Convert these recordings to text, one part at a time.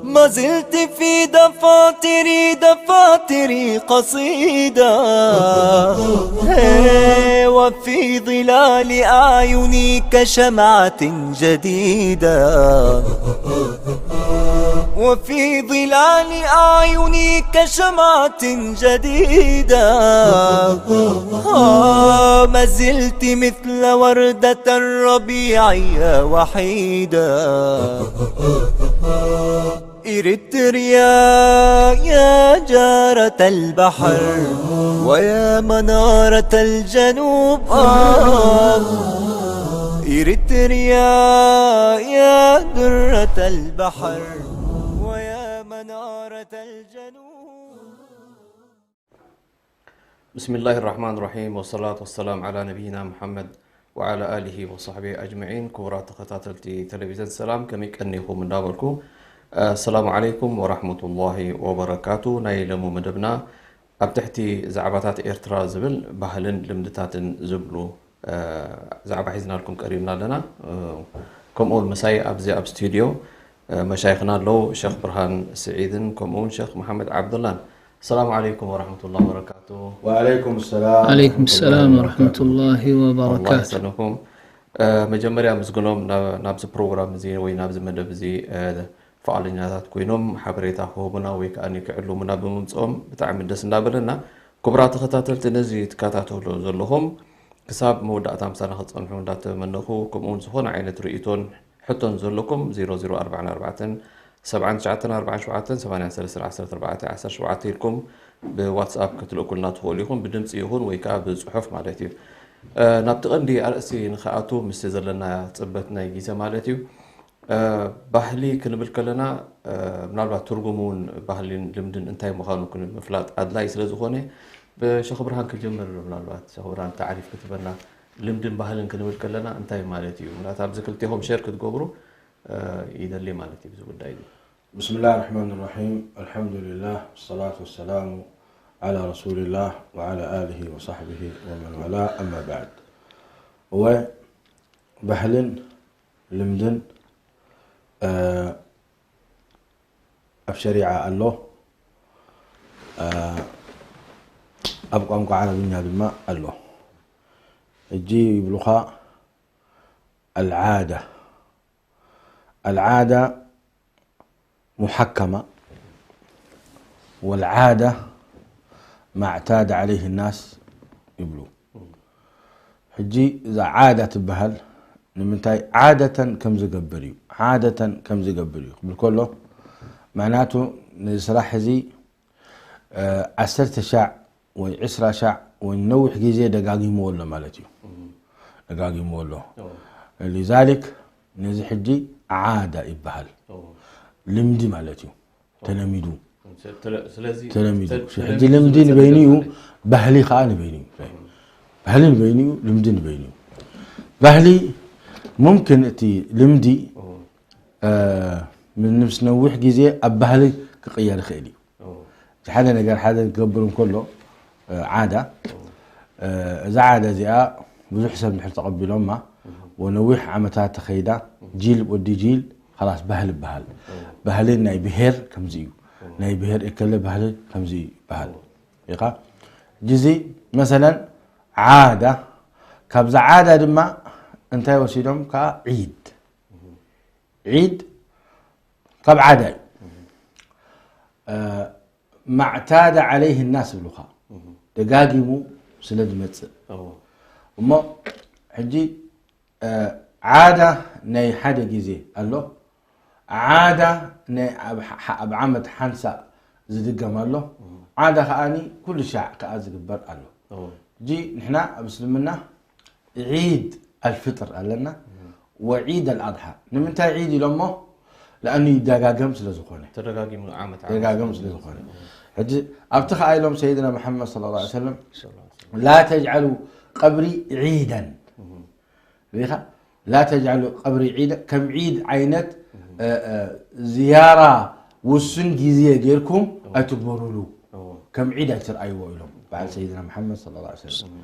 ما زلت في دفاتري، دفاتري قصيدة، هي، وفي ظلال أعيني كشمعة جديدة، وفي ظلال أعيني كشمعة جديدة، آه، ما زلت مثل وردة الربيع يا وحيدة. إريتريا يا جارة البحر، ويا منارة الجنوب، آه. إريتريا يا درة البحر، ويا منارة الجنوب. ብስሚላሂ ራሕማን ራሒም፣ ወሰላቱ ወሰላም ዓላ ነቢይና ሙሓመድ ወዓላ ኣሊሂ ወሳሕቢሂ ኣጅመዒን። ክቡራት ተኸታተልቲ ቴሌቪዝን ሰላም፣ ከመይ ቀኒኹም እንዳበልኩ፣ ኣሰላሙ ዓለይኩም ወራሕመቱላሂ ወበረካቱ። ናይ ሎሚ መደብና ኣብ ትሕቲ ዛዕባታት ኤርትራ ዝብል ባህልን ልምድታትን ዝብሉ እ፣ ዛዕባ ሒዝናልኩም ቀሪብና ኣለና። እ፣ ከምኡ እውን ምሳይ ኣብዚ ኣብ ስቱድዮ፣ እ፣ መሻይኽና ኣለዉ፣ ሸኽ ብርሃን ስዒድን ከምኡ እውን ሸኽ መሓመድ ዓብዱላን። ሰላም ዓለይኩም ወራሕመቱላሂ ወበረካቱ። ወዓለይኩም ሰላም ዓለይኩም ሰላም ወራሕመቱላሂ ወበረካቱ። ኣላህ ይሰንኹም። እ፣ መጀመርያ ምስግኖም ናብ፣ ናብዚ ፕሮግራም እዚ ወይ ናብዚ መደብ እዚ፣ እ፣ ፍቓደኛታት ኮይኖም ሓበሬታ ክህቡና ወይ ከኣ ክዕልሙና ብምምፅኦም ብጣዕሚ ደስ እንዳበለና። ክቡራት ተኸታተልቲ፣ ነዚ ትከታተሉ ዘለኹም ክሳብ መወዳእታ ምሳና ክትጸንሑ እንዳተመነኹ፣ ከምኡውን ዝኾነ ዓይነት ርእይቶን ሕቶን ዘለኩም ዜሮ ዜሮ ኣርባዕተ ኣርባዕተ ሰብዓ ትሽዓተ ኣርባዓ ሸውዓተ ሰማንያ ሰለስተ ዓሰርተ ኣርባዕተ ዓሰርተ ሸውዓተ ኢልኩም ብዋትስኣፕ ክትልእኩልና ትኽእሉ ኢኹም፣ ብድምፂ ይኹን ወይ ከዓ ብፅሑፍ ማለት እዩ። እ፣ ናብቲ ቀንዲ ኣርእስቲ ንኽኣቱ ምስቲ ዘለና ፅበት ናይ ግዜ ማለት እዩ። እ፣ ባህሊ ክንብል ከለና፣ እ፣ ምናልባት ትርጉሙ እውን ባህልን ልምድን እንታይ ምዃኑ ክን-፣ ምፍላጥ ኣድላይ ስለ ዝኾነ፣ ብሸኽ ብርሃን ክጅምር። ምናልባት ሸኽ ብርሃን ታዕሪፍ ክትበና፣ ልምድን ባህልን ክንብል ከለና እንታይ ማለት እዩ? ምናልባት ኣብዚ ክልቴኹም ሸር ክትገብሩ፣ እ፣ ይደሊ ማለት እዩ፣ ብዚ ጉዳይ እዚ። بسم الله الرحمن الرحيم. الحمد لله والصلاة والسلام على رسول الله وعلى آله وصحبه ومن والاه. أما بعد. እወ፣ ባህልን ልምድን፣ እ፣ ኣብ ሸሪዓ ኣሎ፣ እ፣ ኣብ ቋንቋ ዓረብኛ ድማ ኣሎ። ሕጂ ይብሉኻ ኣልዓዳ። ኣልዓዳ ሙሓከማ ወልዓዳ ማዕታድ ዓለይህ ናስ ይብሉ። ሕጂ እዛ ዓዳ ትበሃል ንምንታይ ዓደተን ከም ዝገብር እዩ። ዓደተን ከም ዝገብር እዩ ክብል ከሎ፣ ምኽንያቱ ነዚ ስራሕ እዚ፣ እ፣ ዓሰርተ ሻዕ ወይ ዕስራ ሻዕ ወይ ነዊሕ ግዜ ደጋጊምዎ ኣሎ ማለት እዩ። ደጋጊምዎ ኣሎ። ሊዛሊክ ነዚ ሕጂ ዓዳ ይበሃል። ልምዲ ማለት እዩ። ተለሚዱ። ስለ-፣ ስለዚ ተለሚዱ። ተ-፣ ሕጂ ተለሚዱ ልምዲ ዝበለ ንበይኑ እዩ፣ ተለሚዱ። ባህሊ ከዓ ንበይኑ እዩ። ባህሊ ንበይኑ እዩ፣ ልምዲ ንበይኑ እዩ። ባህሊ ሙምክን እቲ ልምዲ፣ እ፣ ምስ ነዊሕ ግዜ ኣብ ባህሊ ክቕየር ይኽእል እዩ። እቲ ሓደ ነገር ሓደ ክገብር እንከሎ፣ እ፣ ዓዳ፣ እ፣ እዛ ዓዳ እዚኣ ብዙሕ ሰብ እንድሕር ተቐቢሎማ፣ ወነዊሕ ዓመታት ተኸይዳ፣ ጂል ወዲ ጂል፣ ኸላስ ባህሊ ይበሃል። ባህሊ ናይ ብሄር ከምዚ እዩ። ናይ ብሄር እከለ ባህሊ ከምዚ ይበሃል። ኢኻ? ሕጂ እዚ መሰለን ዓዳ፣ ካብዛ ዓዳ ድማ እንታይ ወሲዶም? ከዓ ዒድ። ዒድ ካብ ዓዳ እዩ። እ፣ ማዕታደ ዓለይህ ናስ ይብሉኻ። ደጋጊሙ ስለ ዝመጽእ። እዎ። እሞ ሕጂ፣ እ፣ ዓዳ ናይ ሓደ ግዜ ኣሎ። ዓዳ ናይ ኣብ ዓ-፣ ኣብ ዓመት ሓንሳእ ዝድገም ኣሎ። ዓዳ ከኣኒ ኩሉ ሻዕ ከኣ ዝግበር ኣሎ። ሕጂ ንሕና ኣብ እስልምና ዒድ ኣልፍጥር ኣለና፣ ወዒድ ኣልኣድሓ። ንምንታይ ዒድ ኢሎሞ? ለኣኑ ይደጋገም ስለ ዝኾነ። ተደጋጊሙ ዓመት ዓመት። ደጋገም ስለ ዝኾነ። ሕጂ ኣብቲ ከኣ ኢሎም ሰይድና መሓመድ ሰለላሁ ዐለይሂ ወሰለም፣ ላ ተጅዓሉ ቀብሪ ዒደን። ሪኻ? ላ ተጅዓሉ ቀብሪ ዒደ፣ ከም ዒድ ዓይነት፣ እ፣ እ፣ ዝያራ ውሱን ግዜ ጌርኩም ኣይትግበሩሉ። ከም ዒድ ኣይትርኣይዎ ኢሎም በዓል ሰይድና መሓመድ ሰለላሁ ዐለይሂ ወሰለም።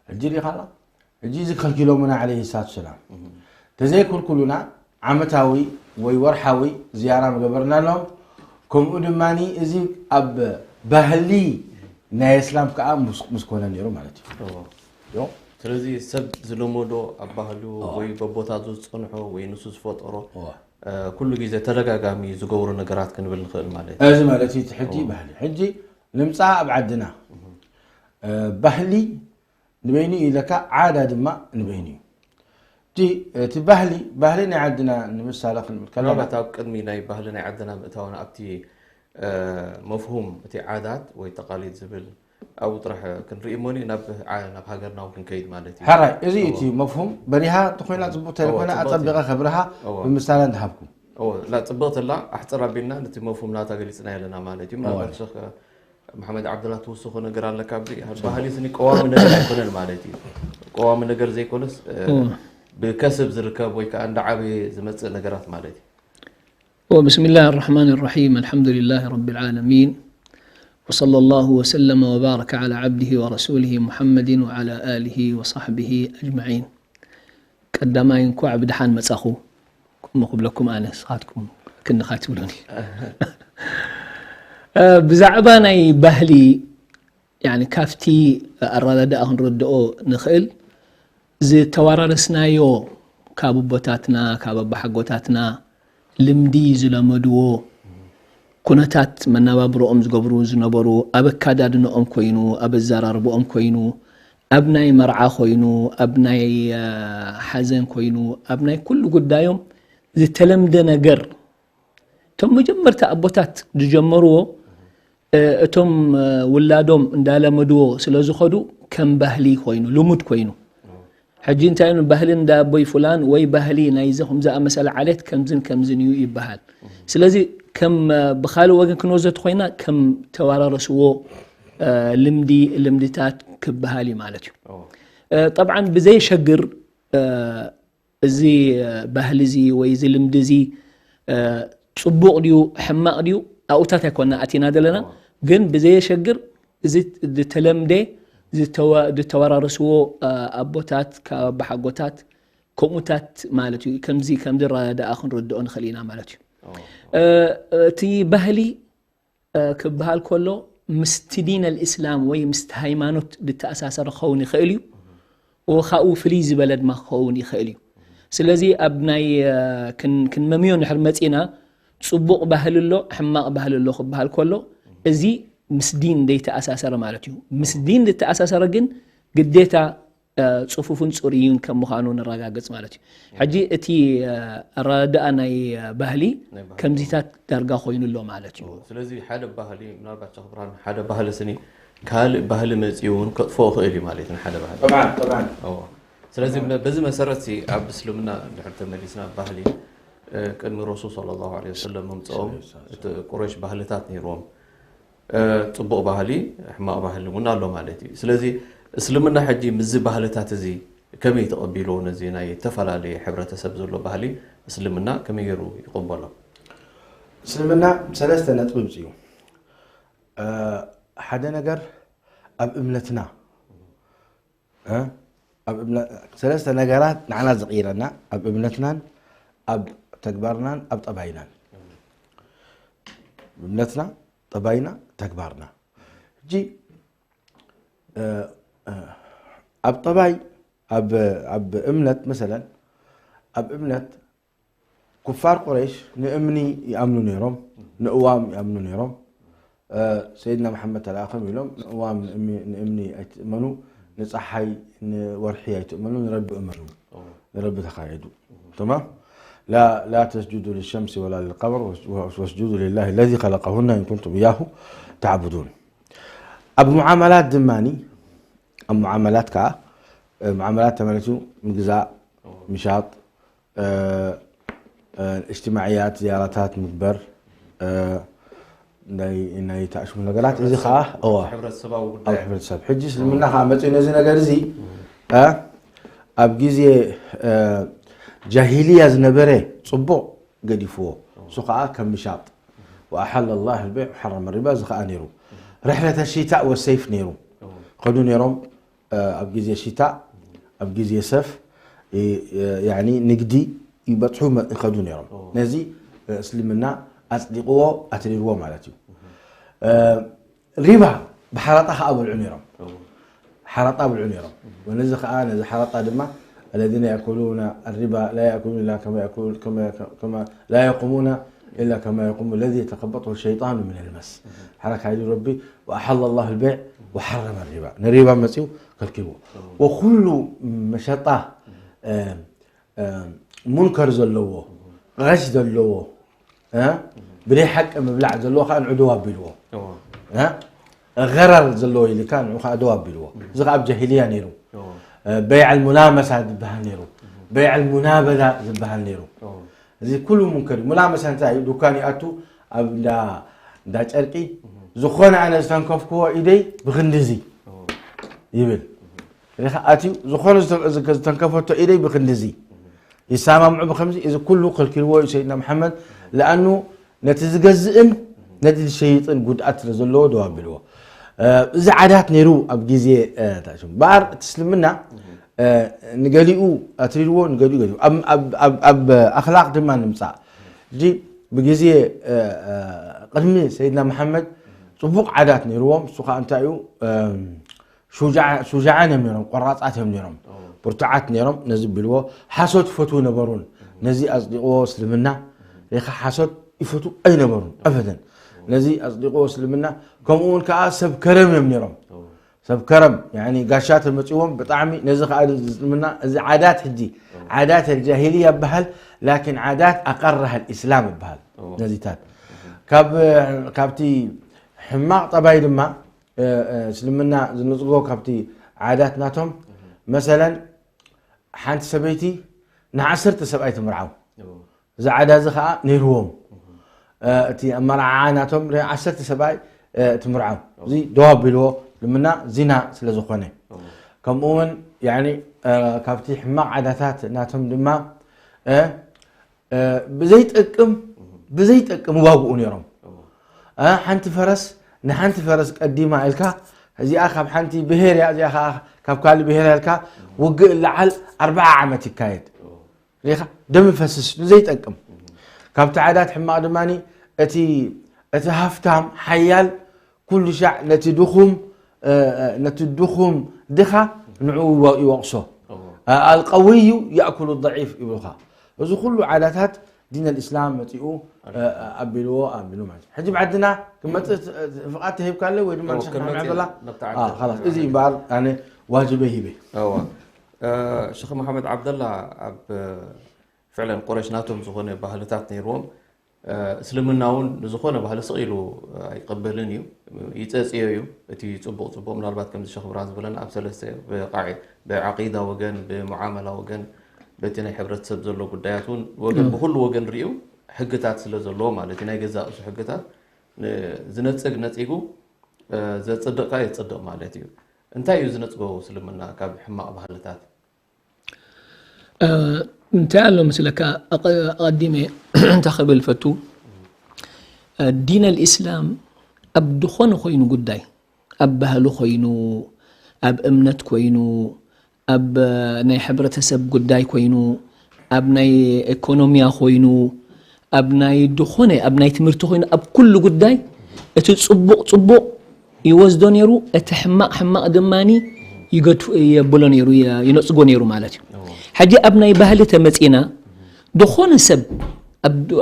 ሕጂ ሪኻላ? ሕጂ እዚ ከልኪሎምና ዓለይሂ ሰላቱ ሰላም። ተዘይክልኩሉና ዓመታዊ ወይ ወርሓዊ ዝያራ ምገበርናሎም። ከምኡ ድማ እዚ ኣብ ባህሊ ናይ እስላም ከኣ ምስ፣ ምስ ኮነ ነይሩ ማለት እዩ። እዎ። ዮ? ስለዚ ሰብ ዝለመዶ ኣብ ባህሉ እዎ። ወይ በቦታቱ ዝጸንሖ ወይ ንሱ ዝፈጠሮ፣ እዎ። እ፣ ኩሉ ግዜ ተደጋጋሚ ዝገብሮ ነገራት ክንብል ንኽእል ማለት እዩ። እዚ ማለት እዩ እቲ ሕጂ እዎ። ባህሊ። ሕጂ ንምጻእ ኣብ ዓድና፣ እ፣ ባህሊ ንበይኑ እዩ ኢለካ፣ ዓዳ ድማ ንበይኑ እዩ። እቲ፣ እቲ ባህሊ፣ ባህሊ ናይ ዓድና ንምሳሌ ክንብል ከለና ምናልባት ኣብ ቅድሚ ናይ ባህሊ ናይ ዓድና ምእታውና ኣብቲ፣ እ፣ መፍሁም እቲ ዓዳት ወይ ተቓሊድ ዝብል ኣብኡ ጥራሕ ክንርኢ እሞኒ ናብ ዓ-፣ ናብ ሃገርና እውን ክንከይድ ማለት እዩ። ሕራይ፣ እዚ እዩ እቲ እዎ። መፍሁም። በሪሃ እንተኾይና ጽቡቕ ተይኮነ እዎ፣ ጽቡቕ ኣጸቢቐ እዩ። ከብርሃ እዎ። ብምሳሌ እንዳሃብኩ። እዎ፣ ላ ጽብቕቲ ኣላ፣ ኣሕጽር ኣቢልና ነቲ መፍሁም ናታ ገሊጽና ኣለና ማለት እዩ። እዎ። ምናልባት ሸኽ መሓመድ ዓብደላ ትውስኾ ነገር ኣለካ ኣብዚ? ባህሊ ስኒ ቀዋሚ ነገር ኣይኮነን ማለት እዩ። ቀዋሚ ነገር ዘይኮነስ፣ እ፣ እዎ። ብከስብ ዝርከብ ወይ ከኣ እንዳዓበየ ዝመጽእ ነገራት ማለት እዩ። وبسم الله الرحمن الرحيم. الحمد لله رب العالمين. وصلى الله وسلم وبارك على عبده ورسوله محمد وعلى آله وصحبه أجمعين. ቀዳማይ እንኳዕ ብደሓን መጻኹ። ከምኡ ክብለኩም ኣነ፣ ንስኻትኩም ክንኻ ትብሉኒ። እ፣ ብዛዕባ ናይ ባህሊ፣ ያኒ፣ ካብቲ ኣረዳድኣ ክንርድኦ ንኽእል፣ ዝተወራረስናዮ ካብ ኣቦታትና፣ ካብ ኣቦሓጎታትና ልምዲ ዝለመድዎ፣ ኩነታት መነባብሮኦም ዝገብሩ ዝነበሩ፣ ኣብ ኣካዳድንኦም ኮይኑ፣ ኣብ ኣዘራርብኦም ኮይኑ፣ ኣብ ናይ መርዓ ኮይኑ፣ ኣብ ናይ፣ እ፣ ሓዘን ኮይኑ፣ ኣብ ናይ ኩሉ ጉዳዮም ዝተለምደ ነገር፣ እቶም መጀመርታ ኣቦታት ዝጀመርዎ፣ እ፣ እቶም፣ እ፣ ውላዶም እንዳለመድዎ ስለ ዝኸዱ ከም ባህሊ ኮይኑ፣ ልሙድ ኮይኑ። ሕጂ እንታይ ኢሉ ባህሊ እንዳ ኣቦይ ፍላን ወይ ባህሊ ናይዚ ከም ዝኣመሰለ ዓሌት ከምዝን ከምዝን እዩ ይበሃል። ስለዚ ከም፣ እ፣ ብኻልእ ወገን ክንወስዶ ተኾይና ከም ተወራረስዎ፣ እ፣ ልምዲ፣ ልምድታት ክበሃል እዩ ማለት እዩ። እዎ። እ፣ ጠብዓን ብዘየሸግር፣ እ፣ እዚ፣ እ፣ ባህሊ እዚ ወይ እዚ ልምዲ እዚ፣ እ፣ ጽቡቕ ድዩ ሕማቕ ድዩ ኣብኡታት ኣይኮና ኣቲና ዘለና። እዎ። ግን ብዘየሸግር እዚ ዝተለምደ ዝተወ-፣ ዝተወራረስዎ፣ እ፣ ኣቦታት ካብ ኣቦሓጎታት ከምኡታት ማለት እዩ። ከምዚ፣ ከምዚ ኣረዳድኣ ክንርድኦ ንኽእል ኢና ማለት እዩ። እዎ። እ፣ እቲ ባህሊ፣ እ፣ ክበሃል ከሎ ምስቲ ዲን ኣልእስላም ወይ ምስቲ ሃይማኖት ዝተኣሳሰረ ክኸውን ይኽእል እዩ። ወኻኡ ፍልይ ዝበለ ድማ ክኸውን ይኽእል እዩ። ስለዚ ኣብ ናይ፣ እ፣ ክን-፣ ክንመምዮ እንድሕር መጺና ጽቡቕ ባህሊ ኣሎ፣ ሕማቕ ባህሊ ኣሎ ክበሃል ከሎ፣ እዚ ምስ ዲን ዘይተኣሳሰረ ማለት እዩ። ምስ ዲን ዝተኣሳሰረ ግን ግዴታ፣ እ፣ ጽፉፍን ጽሩይን ከም ምዃኑ ነረጋግጽ ማለት እዩ። ሕጂ እቲ፣ እ፣ ኣረዳድኣ ናይ፣ እ፣ ባህሊ ናይ ባህሊ። ከምዚታት ዳርጋ ኮይኑ ኣሎ ማለት እዩ። ስለዚ ሓደ ባህሊ፣ ምናልባት ሸኽ ብርሃን፣ ሓደ ባህሊ ስኒ ካልእ ባህሊ መጺኡ እውን ከጥፍኦ ይኽእል እዩ ማለት እዩ፣ ንሓደ ባህሊ። ጠብዓን፣ ጠብዓን። እዎ። ስለዚ በ-፣ በዚ መሰረት ሲ ኣብ እስልምና እንድሕር ተመሊስና ባህሊ፣ እ፣ ቅድሚ ረሱል ሰለላሁ ዐለይሂ ወሰለም ምምጽኦም እቲ ቁረይሽ ባህልታት ነይርዎም። እ፣ ጽቡቕ ባህሊ፣ ሕማቕ ባህሊ እውን ኣሎ ማለት እዩ። ስለዚ እስልምና ሕጂ ምስዚ ባህልታት እዚ ከመይ ተቐቢልዎ፣ ነዚ ናይ ዝተፈላለየ ሕብረተሰብ ዘሎ ባህሊ እስልምና ከመይ ገይሩ ይቕበሎ? እስልምና ሰለስተ ነጥቢ ኣምጺኡ። እ፣ ሓደ ነገር ኣብ እምነትና፣ እ፣ ኣብ እምነ-፣ ሰለስተ ነገራት ንዓና ዝቕይረና፣ ኣብ እምነትናን ኣብ ተግባርናን ኣብ ጠባይናን። እምነትና፣ ጠባይና፣ ተግባርና። ሕጂ፣ እ፣ እ፣ ኣብ ጠባይ፣ ኣብ፣ ኣብ እምነት መሰለን፣ ኣብ እምነት ኩፋር ቁረይሽ ንእምኒ ይኣምኑ ነይሮም፣ ንእዋም ይኣምኑ ነይሮም። እ፣ ሰይድና መሓመድ ተለኣኸም ኢሎም ንእዋም ንእሚ-፣ ንእምኒ ኣይትእመኑ፣ ንፀሓይ ንወርሒ ኣይትእመኑ፣ ንረቢ እመኑ፣ ንረቢ ተኻየዱ። ተማም? لا لا تسجدوا للشمس ولا للقمر واسجدوا لله الذي خلقهن إن كنتم إياه تعبدون. ኣብ ሙዓመላት ድማኒ ኣብ ሙዓመላት ከዓ ሙዓመላት ተመለሱ ምግዛእ ምሻጥ እጅትማዕያት ዝያራታት ምግበር ናይ ተኣሽሙ ነገራት እዚ ከዓ እዋ ሕብረተሰባዊ ኣብ ጉዳይ ሕብረተሰብ ሕጂ እስልምና ከዓ መፅኡ ነዚ ነገር እዚ ኣብ ግዜ ጃሂልያ ዝነበረ ፅቡቕ ገዲፍዎ እሱ ከዓ ከም ምሻጥ وأحل الله البيع وحرم الربا እዚ ከዓ ነይሩ رحلة الشتاء والصيف ነይሩ ከዱ ነይሮም ኣብ ግዜ ሽታ ኣብ ግዜ ሰፍ ንግዲ ይበፅሑ ይኸዱ ነይሮም ነዚ እስልምና ኣፅዲቕዎ ኣትሪርዎ ማለት እዩ ሪባ ብሓራጣ ከዓ ብልዑ ነይሮም ሓራጣ ብልዑ ነይሮም ነዚ ከዓ ነዚ ሓራጣ ድማ الذين يأكلون الربا لا يأكلون إلا كما يأكل كما كما لا يقومون إلا كما يقوم الذي يتخبطه الشيطان من المس حرك هاي ربي وأحل الله البيع وحرم الربا ንሪባ መፅኡ ከልኪልዎ وكل መሸጣ ሙንከር ዘለዎ غش ዘለዎ ብደይ ሓቂ ምብላዕ ዘለዎ ከዓ ንዑ ደው ኣቢልዎ غرر ዘለዎ ኢሉ ከዓ ንዑ ከዓ ደው ኣቢልዎ እዚ ከዓ ኣብ ጃሂልያ ነይሩ በይዕ ሙላመሳ ዝበሃል ነይሩ በይዕ ሙናበዛ ዝበሃል ነይሩ እዚ ኩሉ ሙንከር እዩ ሙላመሳ እንታይ እዩ ዱካን ይኣቱ ኣብ እንዳ ጨርቂ ዝኾነ ኣነ ዝተንከፍክዎ ኢደይ ብክንድዚ ይብል ሪኻ ኣትዩ ዝኾነ ዝተንከፈቶ ኢደይ ብክንድዚ ይሰማምዑ ብከምዚ እዚ ኩሉ ከልኪልዎ እዩ ሰይድና መሓመድ ለኣኑ ነቲ ዝገዝእን ነቲ ዝሸይጥን ጉድኣት ስለ ዘለዎ ደው ኣቢልዎ እዚ ዓዳት ነይሩ ኣብ ግዜ በኣር እቲ እስልምና ንገሊኡ ኣትሪርዎ ንገሊኡ ገሊኡ ኣብ ኣኽላቕ ድማ ንምፃእ እዚ ብግዜ ቅድሚ ሰይድና መሓመድ ፅቡቕ ዓዳት ነይርዎም እሱ ከዓ እንታይ እዩ ሹጃዓን እዮም ነይሮም ቆራፃት እዮም ነይሮም ብርቱዓት ነይሮም ነዚ ቢልዎ ሓሶት ይፈትዉ ነበሩን ነዚ ኣፅዲቕዎ እስልምና ሪኻ ሓሶት ይፈትዉ ኣይነበሩን ኣበደን ነዚ ኣፅዲቕዎ እስልምና ከምኡ እውን ከዓ ሰብ ከረም እዮም ነይሮም ሰብ ከረም ጋሻ ተመፅዎም ብጣዕሚ ነዚ ከዓ እስልምና እዚ ዓዳት ሕጂ ዓዳት ጃሂልያ ይበሃል ላኪን ዓዳት ኣቀረሃል ኢስላም ይበሃል ነዚታት ካብቲ ሕማቕ ጠባይ ድማ እስልምና ዝነፅጎ ካብቲ ዓዳት ናቶም መሰለን ሓንቲ ሰበይቲ ንዓሰርተ ሰብኣይ ትምርዓው እዚ ዓዳ እዚ ከዓ ነይርዎም እቲ ኣመራዓዓ ናቶም ዓሰርተ ሰብኣይ ትምርዓው እዚ ደው ኣቢልዎ ልምና ዚና ስለ ዝኾነ ከምኡ እውን ካብቲ ሕማቕ ዓዳታት ናቶም ድማ ብዘይጠቅም ብዘይጠቅም ዋግኡ ነይሮም ሓንቲ ፈረስ ንሓንቲ ፈረስ ቀዲማ ኢልካ እዚኣ ካብ ሓንቲ ብሄር እያ እዚኣ ከዓ ካብ ካልእ ብሄር ኢልካ ውግእ ለዓል ኣርብዓ ዓመት ይካየድ ሪኻ ደም ፈስስ ንዘይጠቅም ካብቲ ዓዳት ሕማቕ ድማ እቲ እቲ ሃፍታም ሓያል ኩሉ ሻዕ ነቲ ድኹም ነቲ ድኹም ድኻ ንዕኡ ይወቕሶ ኣልቀውዩ ያእኩሉ ضዒፍ ይብሉኻ እዚ ኩሉ ዓዳታት ዲን ኣልእስላም መፂኡ ኣቢልዎ ኣቢሉ ማለት ሕጂ ብዓድና ክመፅእ ፍቓድ ተሂብካለ ወይ ድማ ንስኻ ምዕበላ እዚ እምበኣር ኣነ ዋጅበይ ሂበ ሸኽ መሓመድ ዓብደላ ኣብ ፍዕለን ቁረሽ ናቶም ዝኾነ ባህልታት ነይርዎም እስልምና እውን ንዝኾነ ባህሊ ስቕ ኢሉ ኣይቀበልን እዩ ይፀፅዮ እዩ እቲ ፅቡቕ ፅቡቕ ምናልባት ከምዚ ሸኽ ብርሃን ዝበለና ኣብ ሰለስተ ብዓቂዳ ወገን ብሙዓመላ ወገን በቲ ናይ ሕብረተሰብ ዘሎ ጉዳያት እውን ወገን ብኩሉ ወገን ሪኡ ሕግታት ስለ ዘለዎ ማለት እዩ ናይ ገዛእ እሱ ሕግታት ዝነፅግ ነፂጉ ዘፅድቕ ከዓ የፅድቕ ማለት እዩ እንታይ እዩ ዝነፅጎ እስልምና ካብ ሕማቕ ባህልታት እንታይ ኣሎ መስለካ ኣቐዲመ እንታይ ክብል ፈቱ ዲን ኣልእስላም ኣብ ድኾነ ኮይኑ ጉዳይ ኣብ ባህሊ ኮይኑ ኣብ እምነት ኮይኑ ኣብ ናይ ሕብረተሰብ ጉዳይ ኮይኑ ኣብ ናይ ኢኮኖሚያ ኮይኑ ኣብ ናይ ድኾነ ኣብ ናይ ትምህርቲ ኮይኑ ኣብ ኩሉ ጉዳይ እቲ ፅቡቕ ፅቡቕ ይወስዶ ነይሩ፣ እቲ ሕማቕ ሕማቕ ድማ ይገድፎ የብሎ ነይሩ፣ ይነጽጎ ነይሩ ማለት እዩ። ሕጂ ኣብ ናይ ባህሊ ተመጺና፣ ድኾነ ሰብ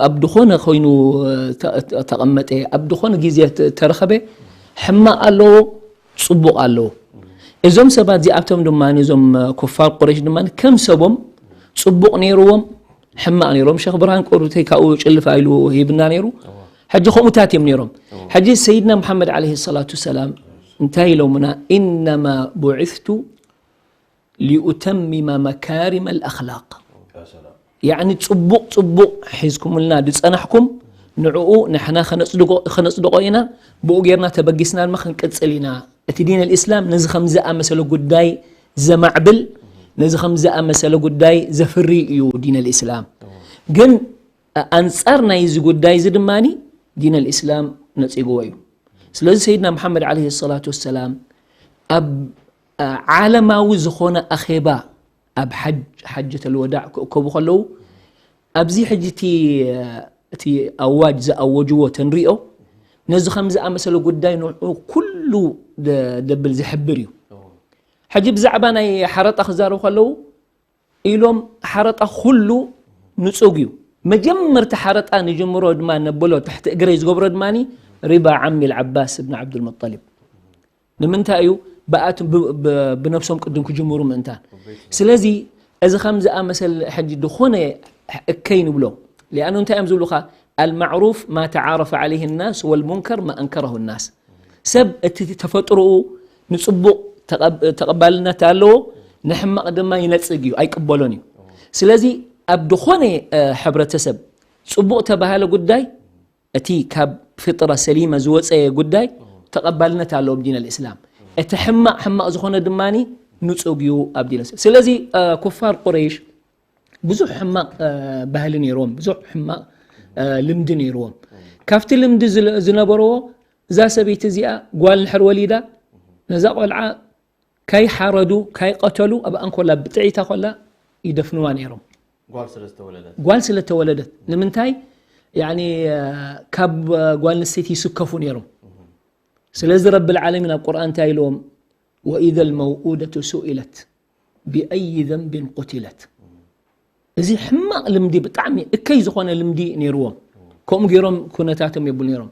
ኣብ ድኾነ ኮይኑ ተቐመጠ፣ ኣብ ድኾነ ግዜ ተረኸበ፣ ሕማቕ ኣለዎ፣ ጽቡቕ ኣለዎ። እዞም ሰባት እዚኣቶም ድማ፣ እዞም ኩፋር ቁረይሽ ድማ ከም ሰቦም ጽቡቕ ነይርዎም፣ ሕማቕ ነይሮም። ሸኽ ብርሃን ቆሩተይ ካብኡ ጭልፍ ኢሉ ሂብና ነይሩ። ሕጂ ከምኡታት እዮም ነይሮም። ሕጂ ሰይድና ሙሓመድ ዓለይሂ ሰላቱ ሰላም እንታይ ኢሎምና? "ኢነማ ቡዒስቱ ሊኡተሚመ መካሪመ ልኣኽላቅ." ያዕኒ ጽቡቕ ጽቡቕ ሒዝኩምልና ዝጸናሕኩም ንዕኡ ንሕና ከነጽድቆ ከነጽድቆ ኢና። ብኡ ጌርና ተበጊስና ድማ ክንቅጽል ኢና። እቲ ዲን ኣልእስላም ነዚ ከም ዝኣመሰለ ጉዳይ ዘማዕብል፣ ነዚ ከም ዝኣመሰለ ጉዳይ ዘፍሪ እዩ ዲን ኣልእስላም። ግን ኣንጻር ናይ እዚ ጉዳይ እዚ ድማ ዲን ኣልእስላም ነጺግዎ እዩ። ስለዚ ሰይድና መሓመድ ዓለይሂ ሰላቱ ወሰላም ኣብ ዓለማዊ ዝኾነ ኣኼባ ኣብ ሓጅ ሓጀተል ወዳዕ ክእከቡ ከለዉ ኣብዚ ሕጂ እቲ እቲ ኣዋጅ ዝኣወጅዎ ተንሪኦ ነዚ ከም ዝኣመሰለ ጉዳይ ንዑ ኩሉ ደ- ደብል ዝሕብር እዩ። ሕጂ ብዛዕባ ናይ ሓረጣ ክዛረቡ ከለዉ ኢሎም ሓረጣ ኩሉ ንጹግ እዩ። መጀመርታ ሓረጣ ንጅምሮ ድማ ነብሎ ትሕቲ እግረይ ዝገብሮ ድማ ሪባ ዓሚ ልዓባስ እብን ዓብዱልመጠሊብ። ንምንታይ እዩ ብኣት ብ- ብ- ብነብሶም ቅድም ክጅምሩ ምእንታን። ስለዚ እዚ ከም ዝኣመሰል ሕጂ ዝኾነ እከይ ንብሎ። ሊኣኑ እንታይ እዮም ዝብሉኻ? ኣልማዕሩፍ ማ ተዓረፈ ዓለይህ ናስ ወልሙንከር ማ ኣንከረሁ ናስ። ሰብ እቲ ተፈጥሮኡ ንጽቡቕ ተቐብ- ተቐባልነት ኣለዎ፣ ንሕማቕ ድማ ይነጽግ እዩ፣ ኣይቅበሎን እዩ። ስለዚ ኣብ ዝኾነ እ፣ ሕብረተሰብ ጽቡቕ ተባሃለ ጉዳይ እቲ ካብ ፍጥራ ሰሊማ ዝወፀ ጉዳይ ተቐባልነት ኣለዎ ብዲን ኣልእስላም። እቲ ሕማቕ ሕማቕ ዝኾነ ድማ ንጹግ እዩ ኣብ ዲን ኣልእስላም። ስለዚ እ፣ ኩፋር ቁረይሽ ብዙሕ ሕማቕ እ፣ ባህሊ ነይርዎም፣ ብዙሕ ሕማቕ እ፣ ልምዲ ነይርዎም። ካብቲ ልምዲ ዝለ- ዝነበርዎ እዛ ሰበይቲ እዚኣ ጓል ንሕር ወሊዳ ነዛ ቆልዓ ካይሓረዱ ካይቀተሉ ኣብ ኣንኮላ ብጥዒታ ኮላ ይደፍንዋ ነይሮም። ጓል ስለ ዝተወለደት ጓል ስለ ተወለደት ንምንታይ ያኒ ካብ ጓል ንስተይቲ ይስከፉ ነይሮም። ስለዚ ረብል ዓለሚን ኣብ ቁርኣን እንታይ ኢልዎም? ወኢዘ ልመውኡደቱ ሱኢለት ብኣይ ዘንብን ቁትለት። እዚ ሕማቕ ልምዲ ብጣዕሚ እከይ ዝኾነ ልምዲ ነይርዎም። ከምኡ ገይሮም ኩነታቶም የብሉ ነይሮም።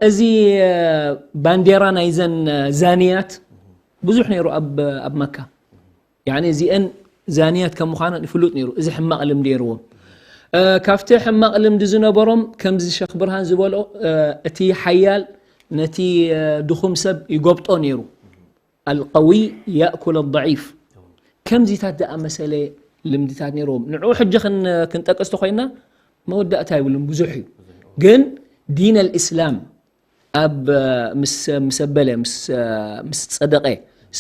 እዚ ባንዴራ ናይዘን ዛንያት ብዙሕ ነይሩ ኣብ ኣብ መካ። ያኒ እዚአን ዛንያት ከም ምዃነን ይፍሉጥ ነይሩ። እዚ ሕማቕ ልምዲ ነይርዎም። ካብቲ ሕማቕ ልምዲ ዝነበሮም ከምዚ ሸኽ ብርሃን ዝበሎ እቲ ሓያል ነቲ ድኹም ሰብ ይጎብጦ ነይሩ። ኣልቀዊ ያእኩል ኣضዒፍ። ከምዚታት ዝኣመሰለ ልምድታት ነይርዎም። ንዑ ሕጂ ክን- ክንጠቅስ ተኾይና መወዳእታ ይብሉን ብዙሕ እዩ። ግን ዲን ኣልእስላም ኣብ ምስ ምስ ኣበለ ምስ ምስ ጸደቐ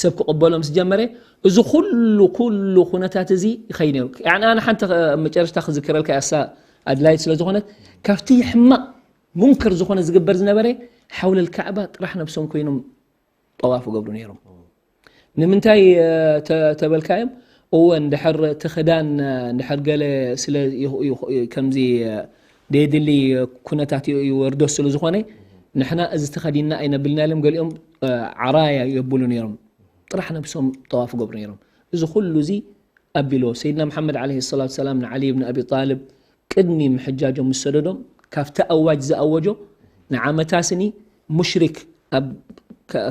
ሰብ ክቕበሎ ምስ ጀመረ እዚ ኩሉ ኩሉ ኩነታት እዚ ይኸይድ ነይሩ። ያኒ ኣነ ሓንቲ መጨረሽታ ክዝክረልካ ያሳ ኣድላይት ስለ ዝኾነት ካብቲ ሕማቕ ሙንከር ዝኾነ ዝግበር ዝነበረ ሓውለል ካዕባ ጥራሕ ነብሶም ኮይኖም ጠዋፍ ይገብሩ ነይሮም። ንምንታይ ተበልካዮም? እወ እንድሕር እቲ ክዳን እንድሕር ገለ ስለ ከምዚ ደየድሊ ኩነታት ይወርዶ ስለ ዝኾነ ንሕና እዚ ተኸዲንና ኣይነብልና ኢሎም ገሊኦም ዓራያ የብሉ ነይሮም። ጥራሕ ነብሶም ጠዋፍ ይገብሩ ነይሮም። እዚ ኩሉ እዚ ኣቢልዎ ሰይድና መሓመድ ዓለይሂ ሰላቱ ሰላም ንዓሊ ብን ኣቢ ጣልብ ቅድሚ ምሕጃጆም ምስ ሰደዶም ካብቲ ኣዋጅ ዝኣወጆ ንዓመታ ስኒ ሙሽሪክ ኣብ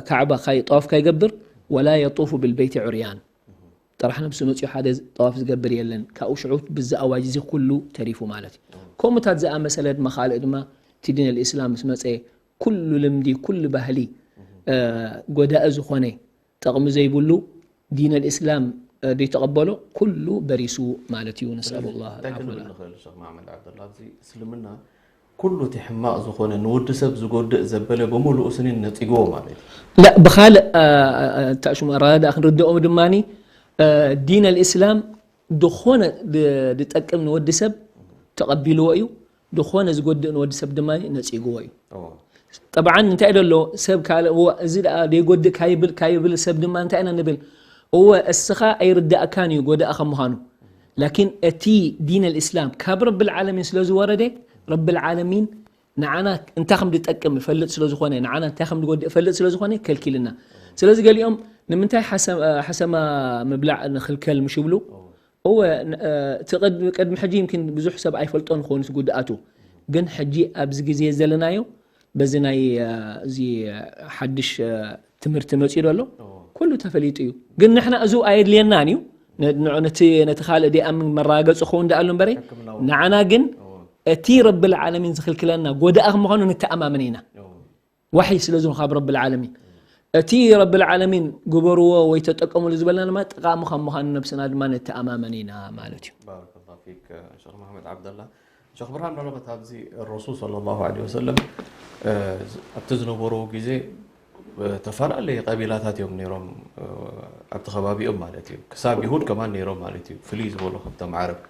ካዕባ ጠዋፍ ካይገብር ወላ የጡፉ ብልበይቲ ዑርያን ጥራሕ ነብሱ መፅኡ ሓደ ጠዋፍ ዝገብር የለን። ካብኡ ሽዑ ብዚ ኣዋጅ እዚ ኩሉ ተሪፉ ማለት እዩ። ከምኡታት ዝኣመሰለ ድማ ካልእ ድማ እቲ ዲን ኣልእስላም ምስ መፀ ኩሉ ልምዲ ኩሉ ባህሊ ጎዳኢ ዝኾነ ጠቕሚ ዘይብሉ ዲን ኣልእስላም ዘይተቐበሎ ኩሉ በሪሱ ማለት እዩ። ነስኣሉ ላህ እንታይ ክንብል ንኽእል ሸኽ መሓመድ ዓብደላ ኣብዚ እስልምና ኩሉ እቲ ሕማቕ ዝኾነ ንወዲ ሰብ ዝጎድእ ዘበለ ብምሉኡ ስኒን ነፂግዎ ማለት እዩ። ላ ብኻልእ ታሽሙ ኣረዳድኣ ክንርድኦም ድማ ዲን ኣልእስላም ዝኾነ ዝጠቅም ንወዲ ሰብ ተቐቢልዎ እዩ። ዝኾነ ዝጎድእ ንወዲ ሰብ ድማ ነፂግዎ እዩ። ጠብዓን እንታይ ደሎ ሰብ ካልእ እወ እዚ ደኣ ዘይጎድእ ካይብል ካይብል ሰብ ድማ እንታይ ኢና ንብል? እወ እስኻ ኣይርዳእካን እዩ ጎዳእ ከም ምዃኑ። ላኪን እቲ ዲን ኣልእስላም ካብ ረብል ዓለሚን ስለ ዝወረደ ረብል ዓለሚን ንዓና እንታይ ከም ዝጠቅም ይፈልጥ ስለ ዝኾነ ንዓና እንታይ ከም ዝጎድእ ይፈልጥ ስለ ዝኾነ ከልኪልና። ስለዚ ገሊኦም ንምንታይ ሓሰማ ምብላዕ ንኽልከል ምሽ ይብሉ? እወ እቲ ቅድሚ ሕጂ ይምኪን ብዙሕ ሰብ ኣይፈልጦን ክኸውን እቲ ጉድኣቱ። ግን ሕጂ ኣብዚ ግዜ ዘለናዮ በዚ ናይ እዚ ሓድሽ ትምህርቲ መፅኡ ዘሎ ኩሉ ተፈሊጡ እዩ። ግን ንሕና እዚ ኣየድልየናን እዩ። ነቲ ካልእ ደኣ መረጋገፂ ክኸውን ደኣ ኣሎ እምበረ፣ ንዓና ግን እቲ ረብል ዓለሚን ዝኽልክለና ጎዳእኽ ምዃኑ ንተኣማመን ኢና። ዋሕይ ስለ ዝኾነ ካብ ረብል ዓለሚን፣ እቲ ረብል ዓለሚን ግበርዎ ወይ ተጠቀምሉ ዝበለና ድማ ጠቓሚ ካብ ምዃኑ ነብስና ድማ ንተኣማመን ኢና ማለት እዩ። ባረከላሁ ፊክ ሸኽ መሓመድ ዓብደላ። ሸኽ ብርሃን፣ ምናልባት ኣብዚ ረሱል ሰለላሁ ዐለይሂ ወሰለም ኣብቲ ዝነበሩ ግዜ ዝተፈላለየ ቀቢላታት እዮም ነይሮም ኣብቲ ከባቢኦም ማለት እዩ። ክሳብ ይሁድ ከማን ነይሮም ማለት እዩ፣ ፍልይ ዝበሉ ካብቶም ዓረብ።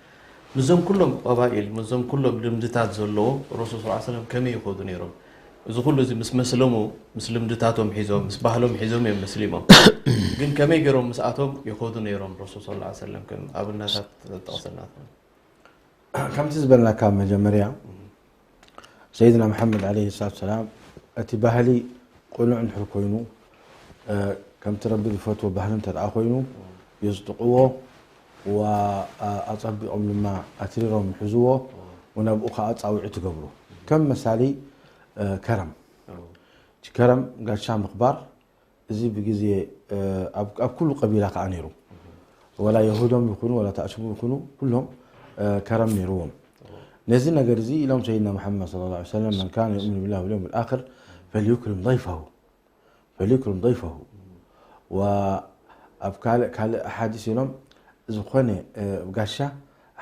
ምስዞም ኩሎም ቀባኢል፣ ምስዞም ኩሎም ልምድታት ዘለዎም ረሱል ሰለላሁ ዐለይሂ ወሰለም ከመይ ይኸዱ ነይሮም? እዚ ኩሉ እዚ ምስ መስለሙ፣ ምስ ልምድታቶም ሒዞም፣ ምስ ባህሎም ሒዞም እዮም መስሊሞም። ግን ከመይ ገይሮም ምስኣቶም ይኸዱ ነይሮም ረሱል ሰለላሁ ዐለይሂ ወሰለም? ከም ኣብነታት ጠቕሰልና ትኾን። ከምቲ ዝበልናካ መጀመርያ ሰይድና መሓመድ ዓለይሂ ሰላቱ ሰላም እቲ ባህሊ ቅኑዕ እንድሕር ኮይኑ፣ ከምቲ ረቢ ዝፈትዎ ባህሊ እንተ ደኣ ኮይኑ የጽድቕዎ፣ ወኣጸቢቖም ድማ ኣትሪሮም ይሕዝዎ፣ ወናብኡ ኸዓ ጻውዒት ይገብሩ። ከም መሳሊ ከረም፣ እቲ ከረም ጋሻ ምኽባር፣ እዚ ብግዜ ኣብ ኩሉ ቀቢላ ከዓ ነይሩ። ወላ የሁዶም ይኹኑ ወላ ታእሽሙ ይኹኑ ኩሎም ከረም ነይርዎም። ነዚ ነገር እዚ ኢሎም ሰይድና መሓመድ صلى الله عليه وسلم من كان يؤمن بالله واليوم الآخر فليكرم ضيفه فليكرم ضيفه። ኣብ ካልእ ካልእ ሓዲስ ኢሎም ዝኾነ ጋሻ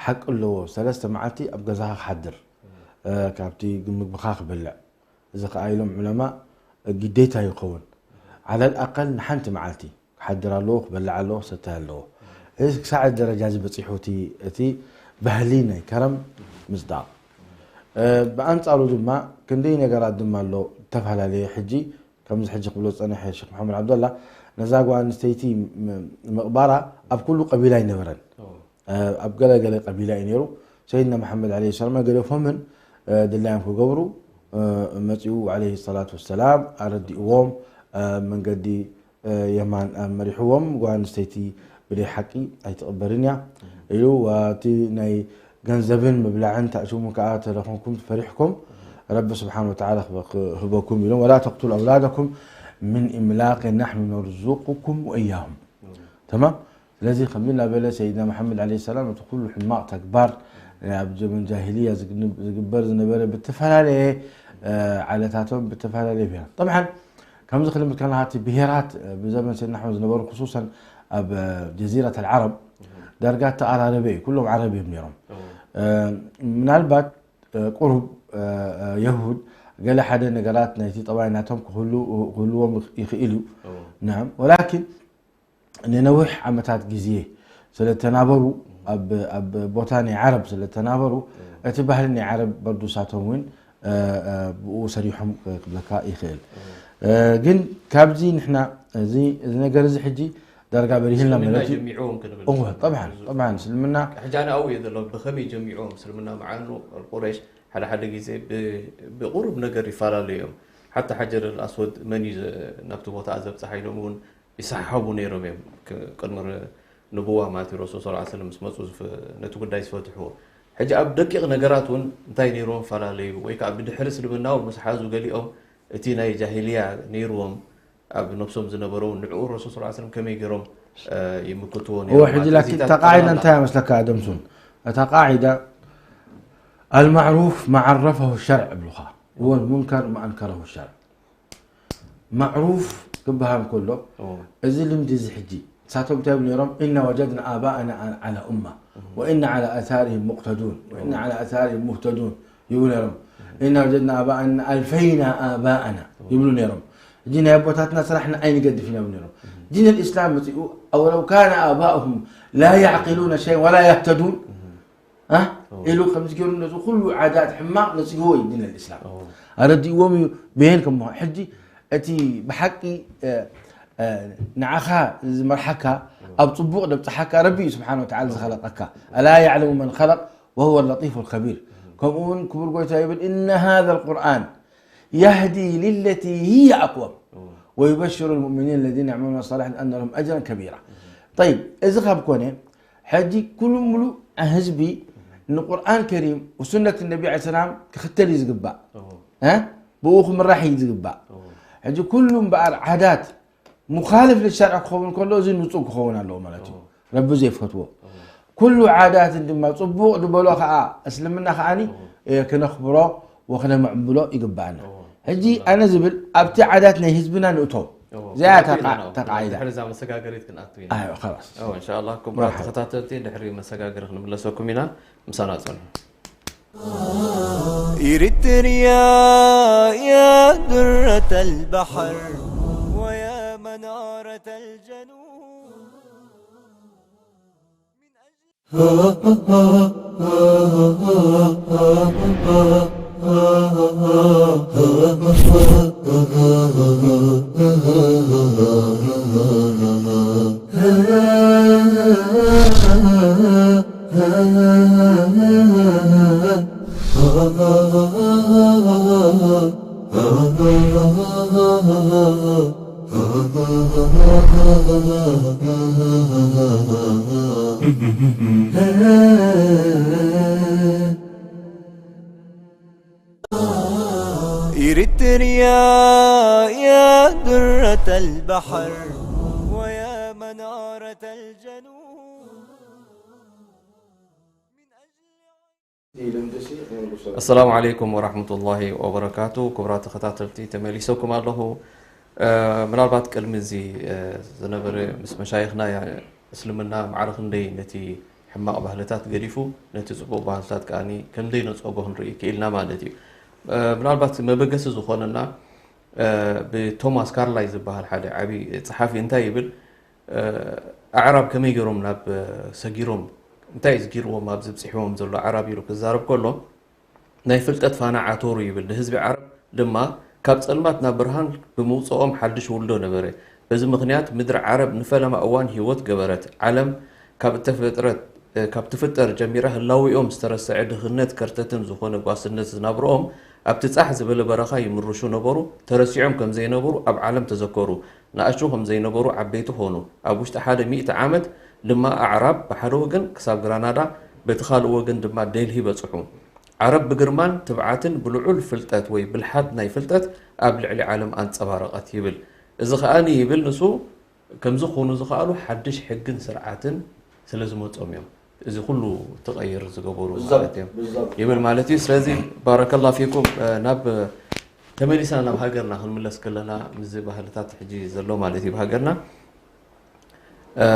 ሓቂ ኣለዎ ሰለስተ መዓልቲ ኣብ ገዛኻ ክሓድር ካብቲ ምግብኻ ክበልዕ። እዚ ከዓ ኢሎም ዑለማ ግዴታ ይኸውን። ዓለል ኣቀል ንሓንቲ መዓልቲ ክሓድር ኣለዎ፣ ክበልዕ ኣለዎ፣ ክሰታይ ኣለዎ። እዚ ክሳዕ ደረጃ እዚ በፂሑ እቲ እቲ ባህሊ ናይ ከረም ምፅዳቕ። ብኣንፃሩ ድማ ክንደይ ነገራት ድማ ኣሎ ዝተፈላለየ። ሕጂ ከምዚ ሕጂ ክብሎ ዝፀንሐ ሸክ መሓመድ ዓብደላ ነዛ ጓል ኣንስተይቲ ምቕባራ ኣብ ኩሉ ቀቢላ ኣይነበረን። ኣብ ገለ ገለ ቀቢላ እዩ ነይሩ። ሰይድና መሓመድ ዓለይሂ ሰላም ኣይገደፎምን። ድላዮም ክገብሩ መፂኡ ዓለይሂ ሰላቱ ወሰላም ኣረዲእዎም። መንገዲ የማን መሪሕዎም። ጓል ኣንስተይቲ ብደይ ሓቂ ኣይትቕበርን እያ ኢሉ። እቲ ናይ ገንዘብን ምብላዕን ታእሽሙ ከዓ ተለኾንኩም ፈሪሕኩም ረቢ ስብሓን ወተዓላ ክህበኩም ኢሎም። ولا تقتلوا أولادكم من إملاق نحن نرزقكم وإياهم። ተማም። ስለዚ ከምዚ እናበለ ሰይድና መሓመድ ዓለይሂ ሰላም እቲ ኩሉ ሕማቕ ተግባር ኣብ ዘመን ጃሂልያ ዝግበር ዝነበረ ብተፈላለየ ዓለታቶም ብተፈላለየ ብሄራት። ጠብዓን ከምዚ ክልምድ ከለና እቲ ብሄራት ብዘመን ሰይድና ኣሕመድ ዝነበሩ ክሱሰን ኣብ ጀዚረት ኣልዓረብ ዳርጋ ተኣራረበ እዩ። ኩሎም ዓረብ እዮም ነይሮም። ምናልባት ቁሩብ የሁድ ገለ ሓደ ነገራት ናይቲ ጠባይ ናቶም ክህልዎም ይኽእል እዩ። ናም ወላኪን ንነዊሕ ዓመታት ግዜ ስለተናበሩ ኣብ ቦታ ናይ ዓረብ ስለተናበሩ እቲ ባህሊ ናይ ዓረብ በርዱሳቶም እውን ብኡ ሰሪሖም ክብለካ ይኽእል። ግን ካብዚ ንሕና እዚ ነገር እዚ ሕጂ ዳርጋ በሪህልና ማለት እዩ። ጠብዓን እስልምና ሕጂ ኣነ ኣብኡ እየ ዘሎ። ብኸመይ ጀሚዕዎም እስልምና መዓኑ ቁረይሽ ሓደ ሓደ ግዜ ብቁሩብ ነገር ይፈላለዩ እዮም። ሓታ ሓጀር ኣስወድ መን እዩ ናብቲ ቦታ ዘብፅሓ ኢሎም እውን ይሰሓሓቡ ነይሮም እዮም። ቅድሚ ንቡዋ ማለት እዩ ረሱል ስ ሰለም ምስ መፁ ነቲ ጉዳይ ዝፈትሕዎ። ሕጂ ኣብ ደቂቕ ነገራት እውን እንታይ ነይርዎም ፈላለዩ ወይ ከዓ ብድሕሪ እስልምና እውን ምስ ሓዙ ገሊኦም እቲ ናይ ጃሂልያ ነይርዎም ኣብ ነብሶም ዝነበረው ንዕኡ ረሱል ስ ሰለም ከመይ ገይሮም ይምክትዎ እወ ሕጂ ላኪን እታ ቃዒዳ እንታይ መስለካ ደምሱን እታ ቃዒዳ المعروف ما عرفه الشرع ይብሉኻ والمنكر ما أنكره الشرع። ማዕሩፍ ክበሃል ከሎ እዚ ልምዲ እዚ ሕጂ ንሳቶም እንታይ ይብሉ ነይሮም إنا وجدنا آباءنا على أمة وإنا على آثارهم مقتدون وإنا على آثارهم مهتدون ይብሉ ነይሮም። إنا وجدنا آباءنا ألفينا آباءنا ይብሉ ነይሮም። ሕጂ ናይ ኣቦታትና ስራሕ ንኣይ ንገድፍ ኢና ይብሉ ነይሮም። ዲን الإسلام መፂኡ أولو كان آباؤهم لا يعقلون شيئا ولا يهتدون ኢሉ ከምዚ ገይሩ ነዚ ኩሉ ዓዳት ሕማቕ ነፂግዎ እዩ ዲን الإسلام ኣረዲእዎም እዩ። በየን ከም ሕጂ እቲ ብሓቂ ንዓኻ ዝመርሓካ ኣብ ፅቡቕ ደብፅሓካ ረቢ እዩ ስብሓን ወተዓላ ዝኸለቐካ። ألا يعلم من خلق وهو اللطيف الخبير። ከምኡ እውን ክቡር ጎይታ ይብል إن هذا القرآن يهدي للتي هي أقوم ويبشر المؤمنين الذين يعملون الصالحات أن لهم أجرا كبيرا። طيب እዚ ካብ ኮነ ሕጂ ኩሉ ሙሉእ ህዝቢ ንቁርኣን ከሪም ወሱነት ነቢ ዐለይሂ ሰላም ክኽተል እዩ ዝግባእ። ብኡ ክምራሕ እዩ ዝግባእ። ሕጂ ኩሉ እምበኣር ዓዳት ሙኻልፍ ልሸርዕ ክኸውን ከሎ እዚ ንጹር ክኸውን ኣለዎ ማለት እዩ። ረቢ ዘይፈትዎ። ኩሉ ዓዳትን ድማ ጽቡቕ ዝበሎ ከኣ እስልምና ከኣኒ፣ እ፣ ክነኽብሮ ወክነምዕብሎ ይግባኣና። ሕጂ ኣነ ዝብል ኣብቲ ዓዳት ናይ ህዝብና ንእቶ። እዚኣ እታ ቃ-፣ እታ ቃዒዳ። ድሕሪ እዛ መሰጋገሪት ክንኣቱ ኢና። ኣይዋ፣ ኸላስ። እዎ፣ እንሻኣላህ፣ ክቡራት መርሓባ። ተኸታተልቲ፣ ድሕሪ መሰጋገሪ ክንምለሰኩም ኢና። ምሳና ጽንሑ። إريتريا يا درة البحر ويا منارة الجنوب. إريتريا يا درة البحر ويا منارة الجنوب. ኣሰላሙ ዓለይኩም ወራህመቱላሂ ወበረካቱ። ክቡራት ተኸታተልቲ፣ ተመሊሰኩም ኣለኹ። እ፣ ምናልባት ቅድሚ እዚ፣ እ፣ ዝነበረ ምስ መሻይኽና ያ-፣ እስልምና ማዕረ ክንደይ ነቲ ሕማቕ ባህልታት ገዲፉ፣ ነቲ ጽቡቕ ባህልታት ከኣኒ ከምደይ ነጸጎ ክንርኢ ክኢልና ማለት እዩ። እ፣ ምናልባት መበገሲ ዝኾነና፣ እ፣ ብቶማስ ካርላይ ዝበሃል ሓደ ዓቢ ጸሓፊ እንታይ ይብል? እ፣ ኣዕራብ ከመይ ገይሮም ናብ፣ እ፣ ሰጊሮም፣ እንታይ እዩ ዝጊርዎም ኣብዚ ብጽሕዎም ዘሎ ኣዕራብ ኢሉ ክዛረብ ከሎ፣ ናይ ፍልጠት ፋና ዓተሩ ይብል። ንህዝቢ ዓረብ ድማ ካብ ጸልማት ናብ ብርሃን ብምውጽኦም ሓድሽ ውልዶ ነበረ። በዚ ምኽንያት ምድሪ ዓረብ ንፈለማ እዋን ህይወት ገበረት። ዓለም ካብ እተፈጥረት፣ እ፣ ካብ ትፍጠር ጀሚራ ህላዊኦም ዝተረስዐ ድኽነት ከርተትን ዝኾነ ጓስነት ዝናብርኦም ኣብቲ ጻሕ ዝበለ በረኻ ይምርሹ ነበሩ። ተረሲዖም ከም ዘይነበሩ ኣብ ዓለም ተዘከሩ። ንኣሽቱ ከም ዘይነበሩ ዓበይቲ ኾኑ። ኣብ ውሽጢ ሓደ ሚእቲ ዓመት ድማ ኣዕራብ ብሓደ ወገን ክሳብ ግራናዳ፣ በቲ ካልእ ወገን ድማ ደልሂ በጽሑ። ዓረብ ብግርማን ትብዓትን ብልዑል ፍልጠት ወይ ብልሓት ናይ ፍልጠት ኣብ ልዕሊ ዓለም ኣንጸባረቐት ይብል። እዚ ኸኣኒ ይብል ንሱ፣ ከምዚ ክኾኑ ዝኸኣሉ ሓድሽ ሕግን ስርዓትን ስለ ዝመጾም እዮም። እዚ ኩሉ ተቐይር ዝገበሩ ብዛት፣ ማለት እዮም ብዛት። ይብል ማለት እዩ። ስለዚ ባረከላ ፊኩም፣ እ፣ ናብ፣ ተመሊስና ናብ ሃገርና ክንምለስ ከለና፣ ምስዚ ባህልታት ሕጂ ዘሎ ማለት እዩ፣ ብሃገርና፣ እ፣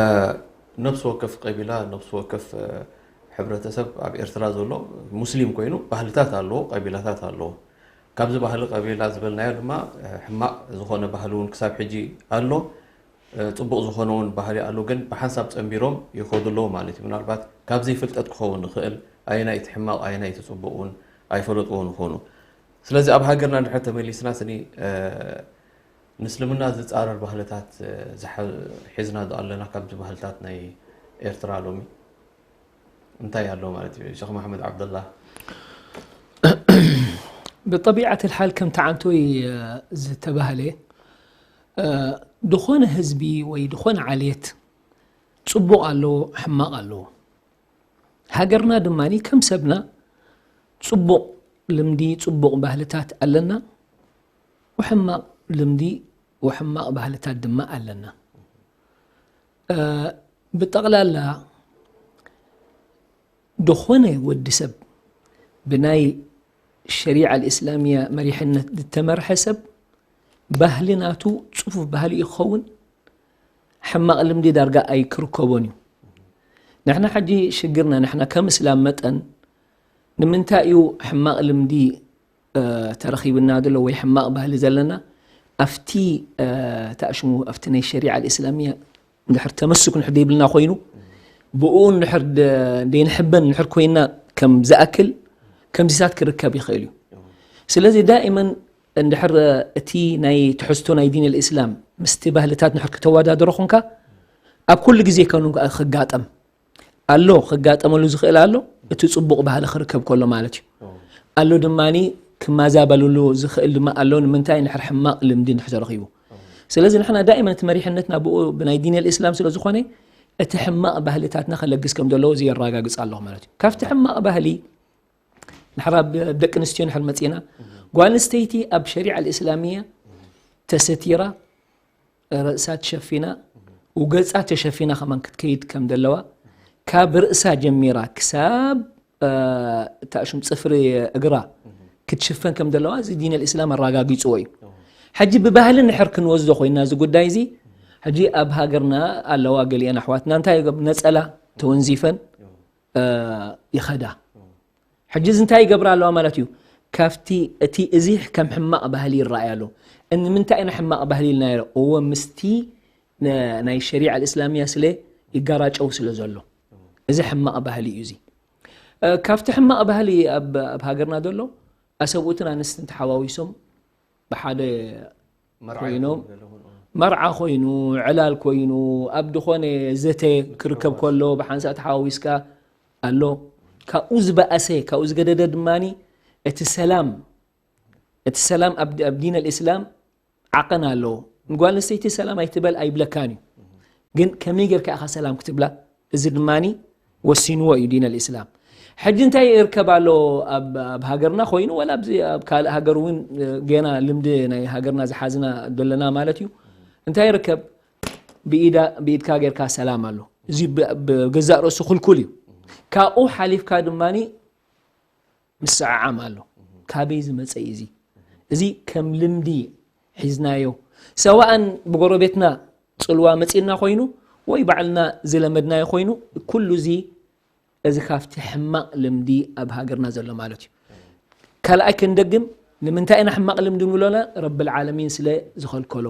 ነፍሲ ወከፍ ቀቢላ፣ ነፍሲ ወከፍ፣ እ፣ ሕብረተሰብ ኣብ ኤርትራ ዘሎ ሙስሊም ኮይኑ ባህልታት ኣለዎ፣ ቀቢላታት ኣለዎ። ካብዚ ባህሊ ቀቢላ ዝበልናዮ ድማ፣ እ፣ ሕማቕ ዝኾነ ባህሊ እውን ክሳብ ሕጂ ኣሎ። እ፣ ጽቡቕ ዝኾነ እውን ባህሊ ኣሎ፣ ግን ብሓንሳብ ጸንቢሮም ይኸዱ ኣለዉ ማለት እዩ። ምናልባት ካብ ዘይፍልጠት ክኸውን ይኽእል፣ ኣየናይ እቲ ሕማቕ፣ ኣየናይ እቲ ጽቡቕ እውን ኣይፈለጥዎን ይኾኑ። ስለዚ ኣብ ሃገርና እንድሕር ተመሊስና ስኒ፣ እ፣ ንእስልምና ዝጻረር ባህልታት፣ እ፣ ዝሓ-፣ ሒዝና ዶ ኣለና ካብዚ ባህልታት ናይ ኤርትራ ሎሚ? እንታይ ኣሎ ማለት እዩ? ሸኽ መሓመድ ዓብደላ። ብጠቢዓት ልሓል ከምቲ ዓንቶይ፣ እ፣ ዝተባህለ፣ እ፣ ዝኾነ ህዝቢ ወይ ዝኾነ ዓሌት ጽቡቕ ኣለዎ፣ ሕማቕ ኣለዎ። ሃገርና ድማ ከም ሰብና ጽቡቕ ልምዲ፣ ጽቡቕ ባህልታት ኣለና። ወሕማቕ ልምዲ፣ ወሕማቕ ባህልታት ድማ ኣለና። እ፣ ብጠቕላላ ዝኾነ ወዲ ሰብ ብናይ ሸሪዓ ኣልእስላምያ መሪሕነት ዝተመርሐ ሰብ ባህሊ ናቱ ጽፉፍ ባህሊ እዩ ክኸውን፣ ሕማቕ ልምዲ ዳርጋ ኣይክርከቦን እዩ። ንሕና ሕጂ ሽግርና፣ ንሕና ከም እስላም መጠን ንምንታይ እዩ ሕማቕ ልምዲ፣ እ፣ ተረኺብና ዘሎ ወይ ሕማቕ ባህሊ ዘለና? ኣብቲ፣ እ፣ ተኣሽሙ ኣብቲ ናይ ሸሪዓ ኣልእስላምያ እንድሕር ተመስኩ እንድሕር ደይብልና ኮይኑ፣ ብኡ እንድሕር ደ-፣ ደይንሕበን እንድሕር ኮይና ከም ዝኣክል ከምዚታት ክርከብ ይኽእል እዩ። ስለዚ ዳኢመን እንድሕር እቲ ናይ ትሕዝቶ ናይ ዲን ኣልእስላም ምስቲ ባህልታት እንድሕር ክተወዳድሮ ኹንካ፣ ኣብ ኩሉ ግዜ ከኑ ክጋጠም ኣሎ፣ ክጋጠመሉ ዝኽእል ኣሎ፣ እቲ ጽቡቕ ባህሊ ክርከብ ከሎ ማለት እዩ። ኣሎ ድማኒ ክመዛበልሉ ዝኽእል ድማ ኣሎ፣ ንምንታይ እንድሕር ሕማቕ ልምዲ እንድሕር ተረኺቡ። ስለዚ ንሕና ዳኢመን እቲ መሪሕነትና ብኡ ብናይ ዲን ኣልእስላም ስለ ዝኾነ፣ እቲ ሕማቕ ባህልታትና ከለግስ ከም ዘለዎ እዚ የረጋግጽ ኣለኹ ማለት እዩ። ካብቲ ሕማቕ ባህሊ ንሕና ብ-፣ ደቂ ኣንስትዮ ንሕር መጺና፣ ጓል ኣንስተይቲ ኣብ ሸሪዓ ኣልእስላምያ ተሰቲራ፣ ርእሳ ተሸፊና፣ ውገፃ ተሸፊና ከማን ክትከይድ ከም ዘለዋ፣ ካብ ርእሳ ጀሚራ ክሳብ እታ ሽም ፅፍሪ እግራ ክትሽፈን ከም ዘለዋ እዚ ዲን ኣልእስላም ኣረጋጊፅዎ እዩ። ሕጂ ብባህሊ ንሕር ክንወስዶ ኮይና እዚ ጉዳይ እዚ፣ ሕጂ ኣብ ሃገርና ኣለዋ ገሊአን ኣሕዋትና እንታይ ነፀላ ተወንዚፈን ይኸዳ። ሕጂ እዚ እንታይ ይገብራ ኣለዋ ማለት እዩ? ካብቲ እቲ እዚ ከም ሕማቕ ባህሊ ይረኣይ ኣሎ። ንምንታይ ኢና ሕማቕ ባህሊ ኢልና? እዎ ምስቲ ናይ ሸሪዓ ኣልእስላምያ ስለ ይጋራጨው ስለ ዘሎ፣ እዚ ሕማቕ ባህሊ እዩ። እዚ ካብቲ ሕማቕ ባህሊ ኣብ ሃገርና ዘሎ ኣሰብኡትን ኣንስትን ተሓዋዊሶም ብሓደ ኮይኖም፣ መርዓ ኮይኑ፣ ዕላል ኮይኑ፣ ኣብ ዝኾነ ዘተ ክርከብ ከሎ ብሓንሳእ ተሓዋዊስካ ኣሎ። ካብኡ ዝበኣሰ፣ ካብኡ ዝገደደ ድማ እቲ ሰላም፣ እቲ ሰላም ኣብ ዲን ኣልእስላም ዓቐን ኣለዎ። ንጓል ኣንስተይቲ ሰላም ኣይትበል ኣይብለካን እዩ። ግን ከመይ ጌርካ ኢኻ ሰላም ክትብላ? እዚ ድማ ወሲንዎ እዩ ዲን ኣልእስላም። ሕጂ እንታይ ይርከብ ኣሎ ኣብ ሃገርና ኮይኑ፣ ወላ ኣብ ካልእ ሃገር እውን ጌና ልምዲ ናይ ሃገርና ዝሓዝና ዘለና ማለት እዩ። እንታይ ይርከብ? ብኢድካ ጌርካ ሰላም ኣሎ። እዚ ብገዛእ ርእሱ ክልኩል እዩ። ካብኡ ሓሊፍካ ድማ ምስዕዓም ኣሎ። ካበይ ዝመፀ እዩ እዚ? እዚ ከም ልምዲ ሒዝናዮ፣ ሰዋእን ብጎረቤትና ፅልዋ መፂእና ኮይኑ ወይ ባዕልና ዝለመድናዮ ኮይኑ፣ ኩሉ እዚ እዚ ካብቲ ሕማቕ ልምዲ ኣብ ሃገርና ዘሎ ማለት እዩ። ካልኣይ ክንደግም፣ ንምንታይ ኢና ሕማቕ ልምዲ ንብሎና? ረብል ዓለሚን ስለ ዝኸልከሎ።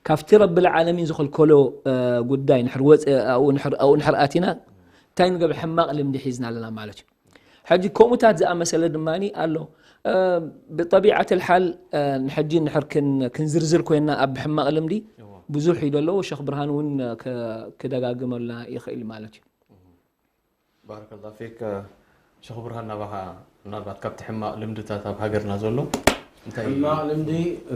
ካብቲ ረብል ዓለሚን ዝኸልከሎ ጉዳይ ንድሕር ወፅ ኣብኡ ንድሕር ኣቲና እንታይ ንገብር? ሕማቕ ልምዲ ሒዝና ኣለና ማለት እዩ። ሕጂ ከምኡታት ዝኣመሰለ ድማ ኣሎ። ብጠቢዓት ልሓል ንሕጂ ንድሕር ክንዝርዝር ኮይና ኣብ ሕማቕ ልምዲ ብዙሕ እዩ ዘለዎ። ሸኽ ብርሃን እውን ክደጋግመልና ይኽእል ማለት እዩ። ባረከላ ፊክ ሸኽ ብርሃን፣ ናባኻ ምናልባት ካብቲ ሕማቕ ልምድታት ኣብ ሃገርና ዘሎ እንታይ ሕማቕ ልምዲ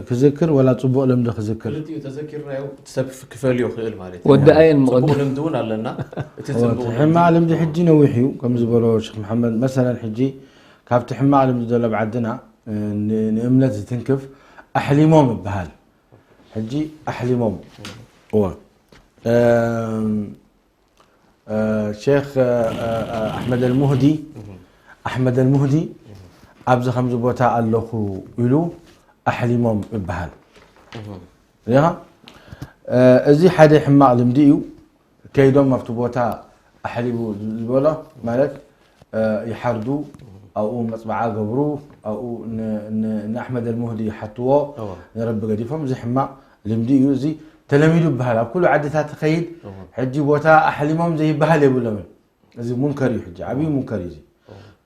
ክዝክር ወላ ፅቡቕ ልምዲ ክዝክር? ክልቲኡ ተዘኪርናዮ እቲ ሰብ ክፈልዮ ክእል ማለት እዩ። ወዲ ኣየን ጽቡቕ መቐዲ ልምዲ እውን ኣለና። እቲ ጽቡቕ ልምዲ ሕማቕ ልምዲ ሕጂ ነዊሕ እዩ ከም ዝበሎ ሸኽ መሓመድ። መሰለን ሕጂ ካብቲ ሕማቕ ልምዲ ዘሎ ኣብ ዓድና ን- ንእምነት ዝትንክፍ ኣሕሊሞም ይበሃል። ሕጂ ኣሕሊሞም እወ እም፣ እ፣ ሼክ እ፣ እ፣ ኣሕመድ ኣልሙህዲ ኣሕመድ ኣልሙህዲ ኣብዚ ከምዚ ቦታ ኣለኹ ኢሉ ኣሕሊሞም ይበሃል። ሪኻ እዚ ሓደ ሕማቕ ልምዲ እዩ። ከይዶም ኣብቲ ቦታ ኣሕሊቡ ዝበሎ ማለት ይሓርዱ፣ ኣብኡ መፅበዓ ገብሩ፣ ኣብኡ ንኣሕመድ ኣልሙህዲ ይሓትዎ፣ ንረቢ ገዲፎም። እዚ ሕማቕ ልምዲ እዩ። እዚ ተለሚዱ ይበሃል። ኣብ ኩሉ ዓድታት ትኸይድ ሕጂ ቦታ ኣሕሊሞም ዘይበሃል የብሎምን። እዚ ሙንከር እዩ፣ ሕጂ ዓብዪ ሙንከር እዩ እዚ።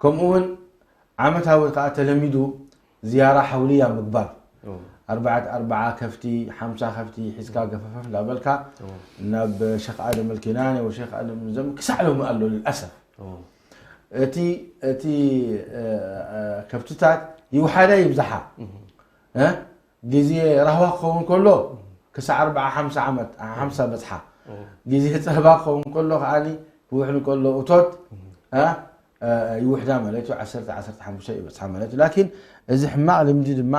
ከምኡ እውን ዓመታዊ ከዓ ተለሚዱ ዝያራ ሓውልያ ምግባር። ኣርባዕተ ኣርባዓ ከፍቲ፣ ሓምሳ ከፍቲ ሒዝካ ገፈፈፍ እንዳበልካ ናብ ሸኽ ኣደም ኣልኪናኒ ወሸኽ ኣደም ዘም ክሳዕ ሎሚ ኣሎ ልልኣሰፍ። እቲ እቲ ከብትታት ይውሓዳ ይብዝሓ ግዜ ራህዋ ክኸውን ከሎ ክሳዕ ኣርባዓ ሓምሳ ዓመት ሓምሳ በፅሓ ግዜ ፀህባ ክኸውን ከሎ ከዓ ክውሕድ ከሎ እቶት ይውሕዳ ማለት እዩ። ዓሰርተ ዓሰርተ ሓሙሽተ ይበፅሓ ማለት እዩ። ላኪን እዚ ሕማቕ ልምዲ ድማ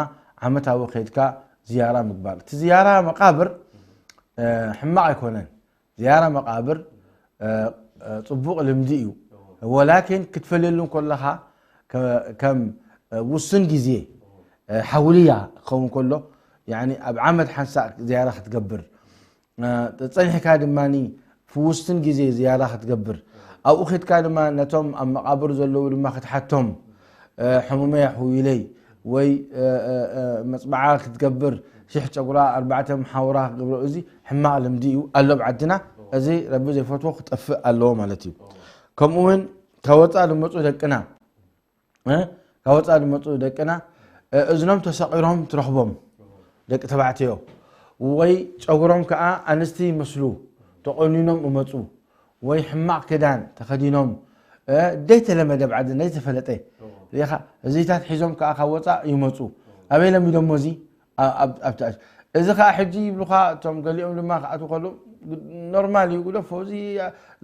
ዓመታዊ ከይድካ ዝያራ ምግባር። እቲ ዝያራ መቃብር ሕማቕ ኣይኮነን። ዝያራ መቃብር ፅቡቕ ልምዲ እዩ። ወላኪን ክትፈልየሉ ከለኻ ከም ውሱን ግዜ ሓውልያ ክኸውን ከሎ ኣብ ዓመት ሓንሳእ ዝያራ ክትገብር ፀኒሕካ ድማ ፍውስትን ግዜ ዝያዳ ክትገብር ኣብኡ ኬድካ ድማ ነቶም ኣብ መቃብር ዘለዉ ድማ ክትሓቶም ሕሙመይ ኣሕውይለይ ወይ መፅበዓ ክትገብር ሽሕ ጨጉራ ኣርባዕተ መሓውራ ክትገብሮ እዚ ሕማቕ ልምዲ እዩ ኣሎ ኣብ ዓድና። እዚ ረቢ ዘይፈትዎ ክጠፍእ ኣለዎ ማለት እዩ። ከምኡ እውን ካብ ወፃእ ዝመፁ ደቅና ካብ ወፃእ ዝመፁ ደቅና እዝኖም ተሰቒሮም ትረኽቦም ደቂ ተባዕትዮ ወይ ጨጉሮም ከዓ ኣንስቲ ይመስሉ ተቆኒኖም እመፁ ወይ ሕማቕ ክዳን ተኸዲኖም ዘይተለመደ ብዓዲ ዘይተፈለጠ ሪኢኻ እዚታት ሒዞም ከዓ ካብ ወፃእ ይመፁ። ኣበይ ለሚዶሞ እዚ ኣብቲ ኣሽ እዚ ከዓ ሕጂ ይብሉካ እቶም ገሊኦም ድማ ክኣትዉ ከለዉ ኖርማል እዩ ግደፎ እዚ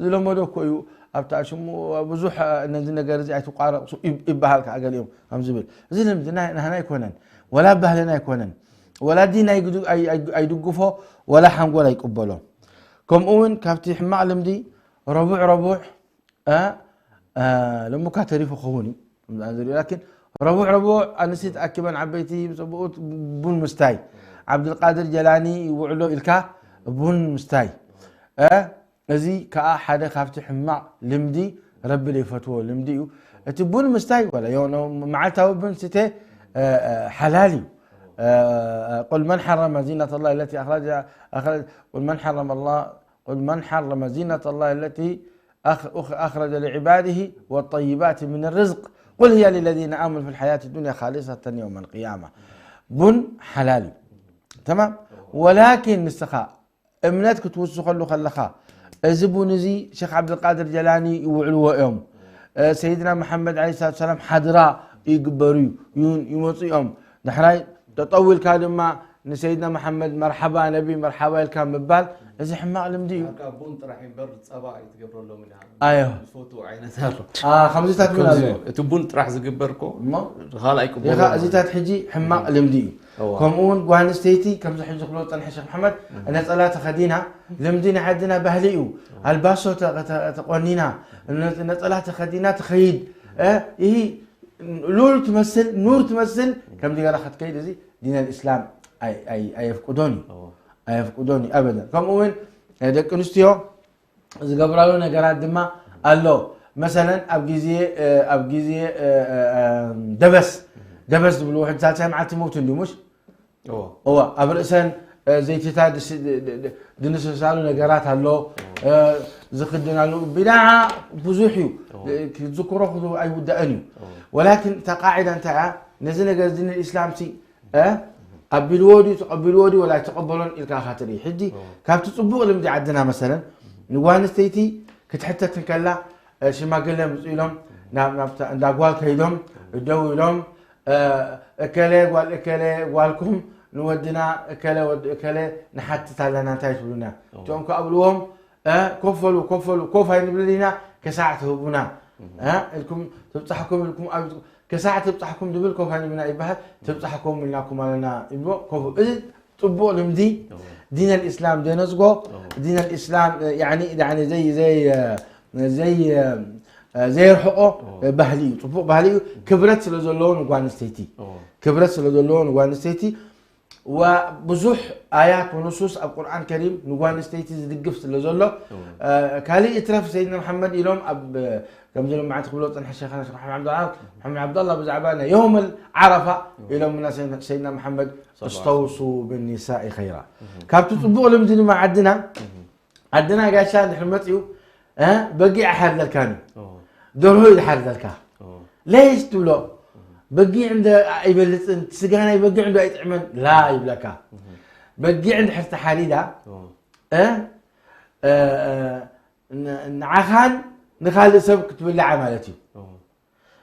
ዝለመዶ እኮ እዩ ኣብቲ ኣሽሙ ብዙሕ ነዚ ነገር እዚ ኣይትቋረቕሱ ይበሃል ከዓ ገሊኦም ከም ዝብል እዚ ልምድና ናህና ኣይኮነን ወላ ባህልና ኣይኮነን ወላ ዲን ኣይድግፎ ወላ ሓንጎል ኣይቅበሎ ከምኡ እውን ካብቲ ሕማቕ ልምዲ ረቡዕ ረቡዕ እ፣ እ፣ ሎሚ እኳ ተሪፉ ክኸውን እዩ። ላኪን ረቡዕ ረቡዕ ኣንስቲ ተኣኪበን ዓበይቲ ሰብኡት ቡን ምስታይ፣ ዓብዱልቃድር ጀላኒ ይውዕሎ ኢልካ ቡን ምስታይ እ፣ እዚ ከዓ ሓደ ካብቲ ሕማቕ ልምዲ ረቢ ዘይፈትዎ ልምዲ እዩ። እቲ ቡን ምስታይ ወላ ዮ- ኖ- መዓልታዊ ቡን ስተ እ፣ እ፣ ሓላል እዩ። እ፣ እ፣ قل من حرم زينة الله التي أخرج أخرج قل من حرم الله قل من حرم زينة الله التي أخ- أخ- أخرج لعباده والطيبات من الرزق قل هي للذين آمنوا في الحياة الدنيا خالصة يوم القيامة. ቡን ሓላል እዩ። ተማም። ወላኪን ንስኻ እምነት ክትውስኸሉ ከለኻ፣ እዚ ቡን እዚ ሸኽ ዓብዱልቃድር ጀላኒ ይውዕልዎ እዮም፣ እ፣ ሰይድና መሓመድ ዓለይሂ ሰላቱ ሰላም ሓድራ ይግበሩ እዩ፣ ይውን- ይመፁ እዮም። ዳሕራይ ጠጠው ኢልካ ድማ ንሰይድና መሓመድ መርሓባ ነቢ፣ መርሓባ ኢልካ ምባል፣ እዚ ሕማቕ ልምዲ እዩ። ዳርጋ ቡን ጥራሕ እምበር ጸባ ኣይትገብረሎም ኢላ ኣዮ። ዝፈትዎ ዓይነት ኣሎ። አ፣ ከምዚታት እውን ከምዚ ኣሎ። እቲ ቡን ጥራሕ ዝግበር እኮ እሞ ካልኣይ ቅበሎ ኢኻ፣ ማለት እዚታት ሕጂ ሕማቕ ልምዲ እዩ። እዋ። ከምኡ እውን ጓል ኣንስተይቲ ከምዚ ሕጂ ክብሎ ዝጸንሐ ሸኽ መሓመድ፣ ነጸላ ተኸዲና፣ ልምዲ ናይ ዓድና ባህሊ እዩ። ኣልባሶ ተ- ተ- ተቆኒና፣ ነ- ነጸላ ተኸዲና ትኸይድ። እ፣ ይህ ሉል ትመስል፣ ኑር ትመስል፣ ከምዚ ገራ ክትከይድ፣ እዚ ዲን ኣልእስላም ኣይ- ኣይ- ኣየፍቅዶን እዩ። እዋ። ኣየፍቅዶን እዩ ኣበደን። ከምኡ እውን እ፣ ደቂ ኣንስትዮ ዝገብራሉ ነገራት ድማ ኣሎ። መሰለን ኣብ ግዜ እ፣ ኣብ ግዜ እ፣ እ፣ እ፣ ደበስ ደበስ ዝብልዎ ሕጂ ሳልሳይ መዓልቲ መውት እንዲ ሙሽ እዎ። እዋ ኣብ ርእሰን እ፣ ዘይትታ ድስ- ድ- ድ- ድ- ድንስሳሉ ነገራት ኣሎ። እ፣ ዝኽድናሉ ቢድዓ ብዙሕ እዩ። እዎ። እ፣ ክትዝክሮ ክሉ ኣይውዳእን እዩ። እዎ። ወላኪን እታ ቃዒዳ እንታይ እያ? ነዚ ነገር እዚ ንእስላም ሲ እ? ኣቢልዎ ድዩ ተቐቢልዎ ድዩ ወላ ኣይተቐበሎን ኢልካ ኢኻ ትርኢ። ሕጂ እዎ። ካብቲ ጽቡቕ ልምዲ ዓድና መሰለን ንጓል ኣንስተይቲ ክትሕተት እንከላ እ፣ ሽማግለ ምጽኡ ኢሎም ናብ ናብታ እንዳ ጓል ከይዶም ደው ኢሎም እ፣ እከለ ጓል እከለ ጓልኩም ንወድና እከለ ወዲ እከለ ንሓትት ኣለና እንታይ ትብሉና? እዎ። እቲኦም ከኣብልዎም እ፣ ኮፈሉ ኮፈሉ ኮፍ ኣይንብልን ኢና ከሳዕ ትህቡና እ፣ ኢልኩም ትብጻሕኩም ኢልኩም ኣብ ከሳዕ ትብጻሕኩም ድብል ኮፍ ኣይንብልና ይበሃል ትብጻሕኩም ኢልናኩም ኣለና ይብሎ ኮፍ እዚ ጽቡቕ ልምዲ እዎ። ዲን ኣልእስላም ደነዝጎ እዎ። ዲን ኣልእስላም እ፣ ያኒ ያኒ ዘይ ዘይ እ፣ ዘይ እ፣ እ፣ ዘየርሕቆ እዎ። እ፣ ባህሊ እዩ ጽቡቕ ባህሊ እዩ ክብረት ስለ ዘለዎ ንጓል ኣንስተይቲ እዎ። ክብረት ስለ ዘለዎ ንጓል ኣንስተይቲ ወብዙሕ ኣያት ወኑሱስ ኣብ ቁርኣን ከሪም ንጓል ኣንስተይቲ ዝድግፍ ስለ ዘሎ እዎ። እ፣ ካልእ ይትረፍ ሰይድና መሓመድ ኢሎም ኣብ ከምዚ ሎም መዓልቲ ክብሎ ዝፀንሐ ሸይኽና ሸይኽ መሓመድ ዓብዱላ ብዛዕባ ናይ የውመል ዓረፋ እዎ። ኢሎምና ሰይድና- ሰይድና መሓመድ ሰለላሁ ዐለይሂ ወሰለም። እስተውሱ ብኒሳኢ ኸይራ እህ። ካብቲ ፅቡቕ ልምዲ ድማ ዓድና እህ። ዓድና ጋሻ እንድሕር መፅኡ እ፣ በጊዕ ኣይሓርደልካን እዩ እዎ። ደርሆ እዩ ዝሓርደልካ እዎ። ለይስ ትብሎ በጊዕ እንደ ኣይበልፅን ስጋ ናይ በጊዕ እንዶ ኣይጥዕመን ላ ይብለካ እህ። በጊዕ እንድሕር ተሓሪዳ እዎ። እ፣ እ፣ እ፣ ን- ንዓኻን ንኻልእ ሰብ ክትብልዓ ማለት እዩ እዎ።